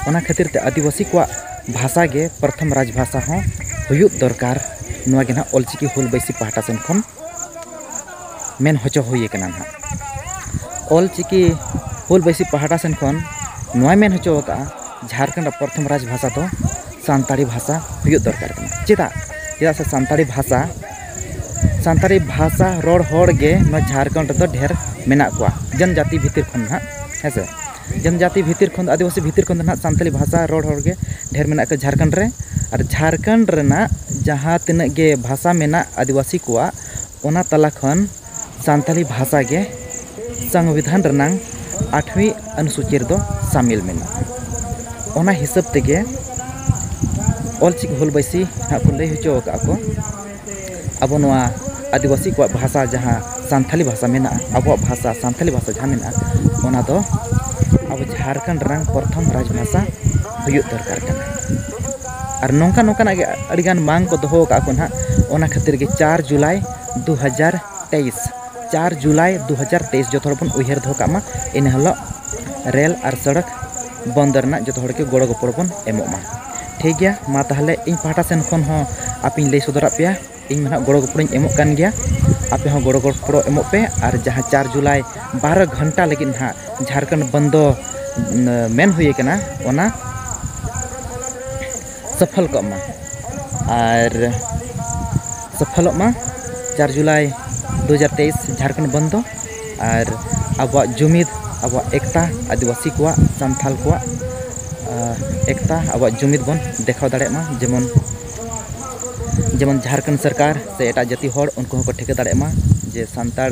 ᱚᱱᱟ ᱠᱷᱟᱹᱛᱤᱨ ᱛᱮ ᱟᱹᱫᱤᱵᱟᱹᱥᱤ ᱠᱚᱣᱟᱜ ᱵᱷᱟᱥᱟ ᱜᱮ ᱯᱨᱚᱛᱷᱚᱢ ᱨᱟᱡᱽ ᱵᱷᱟᱥᱟ ᱦᱚᱸ ᱦᱩᱭᱩᱜ ᱫᱚᱨᱠᱟᱨ᱾ ᱱᱚᱣᱟ ᱜᱮ ᱱᱟᱦᱟᱜ ᱚᱞᱪᱤᱠᱤ ᱦᱩᱞ ᱵᱟᱭᱥᱤ ᱯᱟᱦᱴᱟ ᱥᱮᱱ ᱠᱷᱚᱱ ᱢᱮᱱ ᱦᱚᱪᱚ ᱦᱩᱭ ᱟᱠᱟᱱᱟ ᱱᱟᱦᱟᱜ᱾ ᱚᱞᱪᱤᱠᱤ ᱦᱩᱞ ᱵᱟᱭᱥᱤ ᱯᱟᱦᱴᱟ ᱥᱮᱱ ᱠᱷᱚᱱ ᱱᱚᱣᱟᱭ ᱢᱮᱱ ᱦᱚᱪᱚ ᱟᱠᱟᱫᱼᱟ, ᱡᱷᱟᱲᱠᱷᱚᱸᱰ ᱨᱮᱱᱟᱜ ᱯᱨᱚᱛᱷᱚᱢ ᱨᱟᱡᱽ ᱵᱷᱟᱥᱟ ᱫᱚ ᱥᱟᱱᱛᱟᱲᱤ ᱵᱷᱟᱥᱟ ᱦᱩᱭᱩᱜ ᱫᱚᱨᱠᱟᱨ ᱠᱟᱱᱟ᱾ ᱪᱮᱫᱟᱜ? ᱪᱮᱫᱟᱜ ᱥᱮ ᱥᱟᱱᱛᱟᱲᱤ ᱵᱷᱟᱥᱟ, ᱥᱟᱱᱛᱟᱲᱤ ᱵᱷᱟᱥᱟ ᱨᱚᱲ ᱦᱚᱲ ᱜᱮ ᱱᱚᱣᱟ ᱡᱷᱟᱲᱠᱷᱚᱸᱰ ᱨᱮᱫᱚ ᱰᱷᱮᱨ ᱢᱮᱱᱟᱜ ᱠᱚᱣᱟ, ᱡᱚᱱᱡᱟᱹᱛᱤ ᱵᱷᱤᱛᱤᱨ ᱠᱷᱚᱱ ᱱᱟᱦᱟᱜ, ᱦᱮᱸ ᱥᱮ? ᱡᱚᱱᱡᱟᱹᱛᱤ ᱵᱷᱤᱛᱤᱨ ᱠᱷᱚᱱ ᱫᱚ, ᱟᱹᱫᱤᱵᱟᱹᱥᱤ ᱵᱷᱤᱛᱤᱨ ᱠᱷᱚᱱ ᱫᱚ ᱱᱟᱦᱟᱜ ᱥᱟᱱᱛᱟᱲᱤ ᱵᱷᱟᱥᱟ ᱨᱚᱲ ᱦᱚᱲ ᱜᱮ ᱰᱷᱮᱨ ᱢᱮᱱᱟᱜ ᱠᱚᱣᱟ ᱡᱷᱟᱲᱠᱷᱚᱸᱰ ᱨᱮ᱾ ᱟᱨ ᱡᱷᱟᱲᱠᱷᱚᱸᱰ ᱨᱮᱱᱟᱜ ᱡᱟᱦᱟᱸ ᱛᱤᱱᱟᱹᱜ ᱜᱮ ᱵᱷᱟᱥᱟ ᱢᱮᱱᱟᱜ ᱟᱹᱫᱤᱵᱟᱹᱥᱤ ᱠᱚᱣᱟᱜ, ᱚᱱᱟ ᱛᱟᱞᱟ ᱠᱷᱚᱱ ᱥᱟᱱᱛᱟᱲᱤ ᱵᱷᱟᱥᱟ ᱜᱮ ᱥᱚᱝᱵᱤᱫᱷᱟᱱ ᱨᱮᱱᱟᱝ ᱟᱴᱷᱣᱤ ᱚᱱᱩᱥᱩᱪᱤ ᱨᱮᱫᱚ ᱥᱟᱢᱤᱞ ᱢᱮᱱᱟᱜᱼᱟ᱾ ᱚᱱᱟ ᱦᱤᱥᱟᱹᱵ ᱛᱮᱜᱮ ᱚᱞᱪᱤᱠᱤ ᱦᱩᱞ ᱵᱟᱭᱥᱤ ᱱᱟᱦᱟᱜ ᱠᱚ ᱞᱟᱹᱭ ᱦᱚᱪᱚ ᱟᱠᱟᱫ ᱠᱚ, ᱟᱵᱚ ᱱᱚᱣᱟ ᱟᱹᱫᱤᱵᱟᱹᱥᱤ ᱠᱚᱣᱟᱜ ᱵᱷᱟᱥᱟ, ᱡᱟᱦᱟᱸ ᱥᱟᱱᱛᱷᱟᱞᱤ ᱵᱷᱟᱥᱟ ᱢᱮᱱᱟᱜᱼᱟ, ᱟᱵᱚᱣᱟᱜ ᱵᱷᱟᱥᱟ ᱥᱟᱱᱛᱷᱟᱞᱤ ᱵᱷᱟᱥᱟ ᱡᱟᱦᱟᱸ ᱢᱮᱱᱟᱜᱼᱟ, ᱚᱱᱟ ᱫᱚ ᱟᱵᱚ ᱡᱷᱟᱲᱠᱷᱚᱸᱰ ᱨᱮᱱᱟᱝ ᱯᱨᱚᱛᱷᱚᱢ ᱨᱟᱡᱽ ᱵᱷᱟᱥᱟ ᱦᱩᱭᱩᱜ ᱫᱚᱨᱠᱟᱨ ᱠᱟᱱᱟ᱾ ᱟᱨ ᱱᱚᱝᱠᱟ ᱱᱚᱝᱠᱟᱱᱟᱜ ᱜᱮ ᱟᱹᱰᱤᱜᱟᱱ ᱢᱟᱝ ᱠᱚ ᱫᱚᱦᱚ ᱟᱠᱟᱫ ᱠᱚ ᱱᱟᱦᱟᱜ᱾ ᱚᱱᱟ ᱠᱷᱟᱹᱛᱤᱨ ᱜᱮ ᱪᱟᱨ ᱡᱩᱞᱟᱭ ᱫᱩ ᱦᱟᱡᱟᱨ ᱛᱮᱭᱤᱥ, ᱪᱟᱨ ᱡᱩᱞᱟᱭ ᱫᱩ ᱦᱟᱡᱟᱨ ᱛᱮᱭᱤᱥ ᱡᱚᱛᱚ ᱦᱚᱲ ᱵᱚᱱ ᱩᱭᱦᱟᱹᱨ ᱫᱚᱦᱚ ᱠᱟᱜ ᱢᱟ᱾ ᱤᱱᱟᱹ ᱦᱤᱞᱳᱜ ᱨᱮᱞ ᱟᱨ ᱥᱚᱲᱚᱠ ᱵᱚᱱᱫᱚ ᱨᱮᱱᱟᱜ ᱡᱚᱛᱚ ᱦᱚᱲ ᱜᱮ ᱜᱚᱲᱚ ᱜᱚᱯᱚᱲ ᱵᱚᱱ ᱮᱢᱚᱜ ᱢᱟ᱾ ᱴᱷᱤᱠ ᱜᱮᱭᱟ, ᱢᱟ ᱛᱟᱦᱚᱞᱮ ᱤᱧ ᱯᱟᱦᱴᱟ ᱥᱮᱱ ᱠᱷᱚᱱ ᱦᱚᱸ ᱟᱯᱮᱧ ᱞᱟᱹᱭ ᱥᱚᱫᱚᱨᱟᱫ ᱯᱮᱭᱟ᱾ ᱤᱧ ᱢᱟ ᱱᱟᱦᱟᱜ ᱜᱚᱲᱚ ᱜᱚᱯᱚᱲᱚᱧ ᱮᱢᱚᱜ ᱠᱟᱱ ᱜᱮᱭᱟ, ᱟᱯᱮ ᱦᱚᱸ ᱜᱚᱲᱚ ᱜᱚᱯᱚᱲᱚ ᱮᱢᱚᱜ ᱯᱮ᱾ ᱟᱨ ᱡᱟᱦᱟᱸ ᱪᱟᱨ ᱡᱩᱞᱟᱭ ᱵᱟᱨᱚ ᱜᱷᱚᱱᱴᱟ ᱞᱟᱹᱜᱤᱫ ᱱᱟᱦᱟᱜ ᱡᱷᱟᱲᱠᱷᱚᱸᱰ ᱵᱚᱱᱫᱚ, ᱩᱸ, ᱢᱮᱱ ᱦᱩᱭ ᱟᱠᱟᱱᱟ, ᱚᱱᱟ ᱥᱚᱯᱷᱚᱞ ᱠᱚᱜ ᱢᱟ ᱟᱨ ᱥᱚᱯᱷᱚᱞᱚᱜ ᱢᱟ᱾ ᱪᱟᱨ ᱡᱩᱞᱟᱭ ᱫᱩ ᱦᱟᱡᱟᱨ ᱛᱮᱭᱤᱥ ᱡᱷᱟᱲᱠᱷᱚᱸᱰ ᱵᱚᱱᱫᱚ, ᱟᱨ ᱟᱵᱚᱣᱟᱜ ᱡᱩᱢᱤᱫ, ᱟᱵᱚᱣᱟᱜ ᱮᱠᱛᱟ, ᱟᱹᱫᱤᱵᱟᱹᱥᱤ ᱠᱚᱣᱟᱜ, ᱥᱟᱱᱛᱷᱟᱞ ᱠᱚᱣᱟᱜ, ᱟᱸ, ᱮᱠᱛᱟ, ᱟᱵᱚᱣᱟᱜ ᱡᱩᱢᱤᱫ ᱵᱚᱱ ᱫᱮᱠᱷᱟᱣ ᱫᱟᱲᱮᱭᱟᱜ ᱢᱟ᱾ ᱡᱮᱢᱚᱱ, ᱡᱮᱢᱚᱱ ᱡᱷᱟᱲᱠᱷᱚᱸᱰ ᱥᱚᱨᱠᱟᱨ ᱥᱮ ᱮᱴᱟᱜ ᱡᱟᱹᱛᱤ ᱦᱚᱲ, ᱩᱱᱠᱩ ᱦᱚᱸᱠᱚ ᱴᱷᱤᱠᱟᱹ ᱫᱟᱲᱮᱭᱟᱜ ᱢᱟ ᱡᱮ ᱥᱟᱱᱛᱟᱲ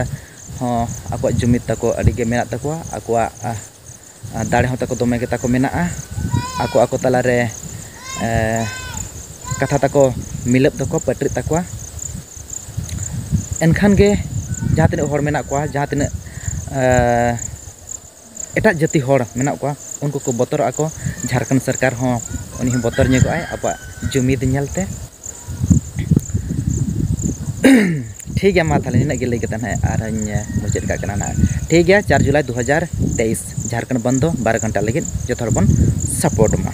ᱦᱚᱸ ᱟᱠᱚᱣᱟᱜ ᱡᱩᱢᱤᱫ ᱛᱟᱠᱚ ᱟᱹᱰᱤ ᱜᱮ ᱢᱮᱱᱟᱜ ᱛᱟᱠᱚᱣᱟ, ᱟᱠᱚᱣᱟᱜ, ᱟᱸ, ᱟᱨ ᱫᱟᱲᱮ ᱦᱚᱸ ᱛᱟᱠᱚ ᱫᱚᱢᱮ ᱜᱮ ᱛᱟᱠᱚ ᱢᱮᱱᱟᱜᱼᱟ᱾ ᱟᱠᱚ ᱟᱠᱚ ᱛᱟᱞᱟᱨᱮ, ᱮ, ᱠᱟᱛᱷᱟ ᱛᱟᱠᱚ ᱢᱤᱞᱟᱹᱯ ᱛᱟᱠᱚ, ᱯᱟᱹᱴᱨᱤᱜ ᱛᱟᱠᱚᱣᱟ᱾ ᱮᱱᱠᱷᱟᱱ ᱜᱮ ᱡᱟᱦᱟᱸ ᱛᱤᱱᱟᱹᱜ ᱦᱚᱲ ᱢᱮᱱᱟᱜ ᱠᱚᱣᱟ, ᱡᱟᱦᱟᱸ ᱛᱤᱱᱟᱹᱜ, ᱮ, ᱮᱴᱟᱜ ᱡᱟᱹᱛᱤ ᱦᱚᱲ ᱢᱮᱱᱟᱜ ᱠᱚᱣᱟ, ᱩᱱᱠᱩ ᱠᱚ ᱵᱚᱛᱚᱨᱚᱜ ᱟᱠᱚ᱾ ᱡᱷᱟᱲᱠᱷᱚᱸᱰ ᱥᱚᱨᱠᱟᱨ ᱦᱚᱸ, ᱩᱱᱤ ᱦᱚᱸ ᱵᱚᱛᱚᱨ ᱧᱚᱜᱚᱜ ᱟᱭ ᱟᱵᱚᱣᱟᱜ ᱡᱩᱢᱤᱫ ᱧᱮᱞᱛᱮ᱾ ᱴᱷᱤᱠ ᱜᱮᱭᱟ, ᱢᱟ ᱛᱟᱦᱚᱞᱮ ᱱᱤᱱᱟᱹᱜ ᱜᱮ ᱞᱟᱹᱭ ᱠᱟᱛᱮ ᱱᱟᱦᱟᱜ ᱟᱨᱦᱚᱸᱧ ᱢᱩᱪᱟᱹᱫ ᱠᱟᱜ ᱠᱟᱱᱟ ᱱᱟᱦᱟᱜ᱾ ᱴᱷᱤᱠ ᱜᱮᱭᱟ, ᱪᱟᱨ ᱡᱩᱞᱟᱭ ᱫᱩ ᱦᱟᱡᱟᱨ ᱛᱮᱭᱤᱥ, ᱡᱷᱟᱲᱠᱷᱚᱸᱰ ᱵᱚᱱᱫᱚ, ᱵᱟᱨᱚ ᱜᱷᱚᱱᱴᱟ ᱞᱟᱹᱜᱤᱫ ᱡᱚᱛᱚ ᱦᱚᱲ ᱵᱚᱱ support ᱢᱟ᱾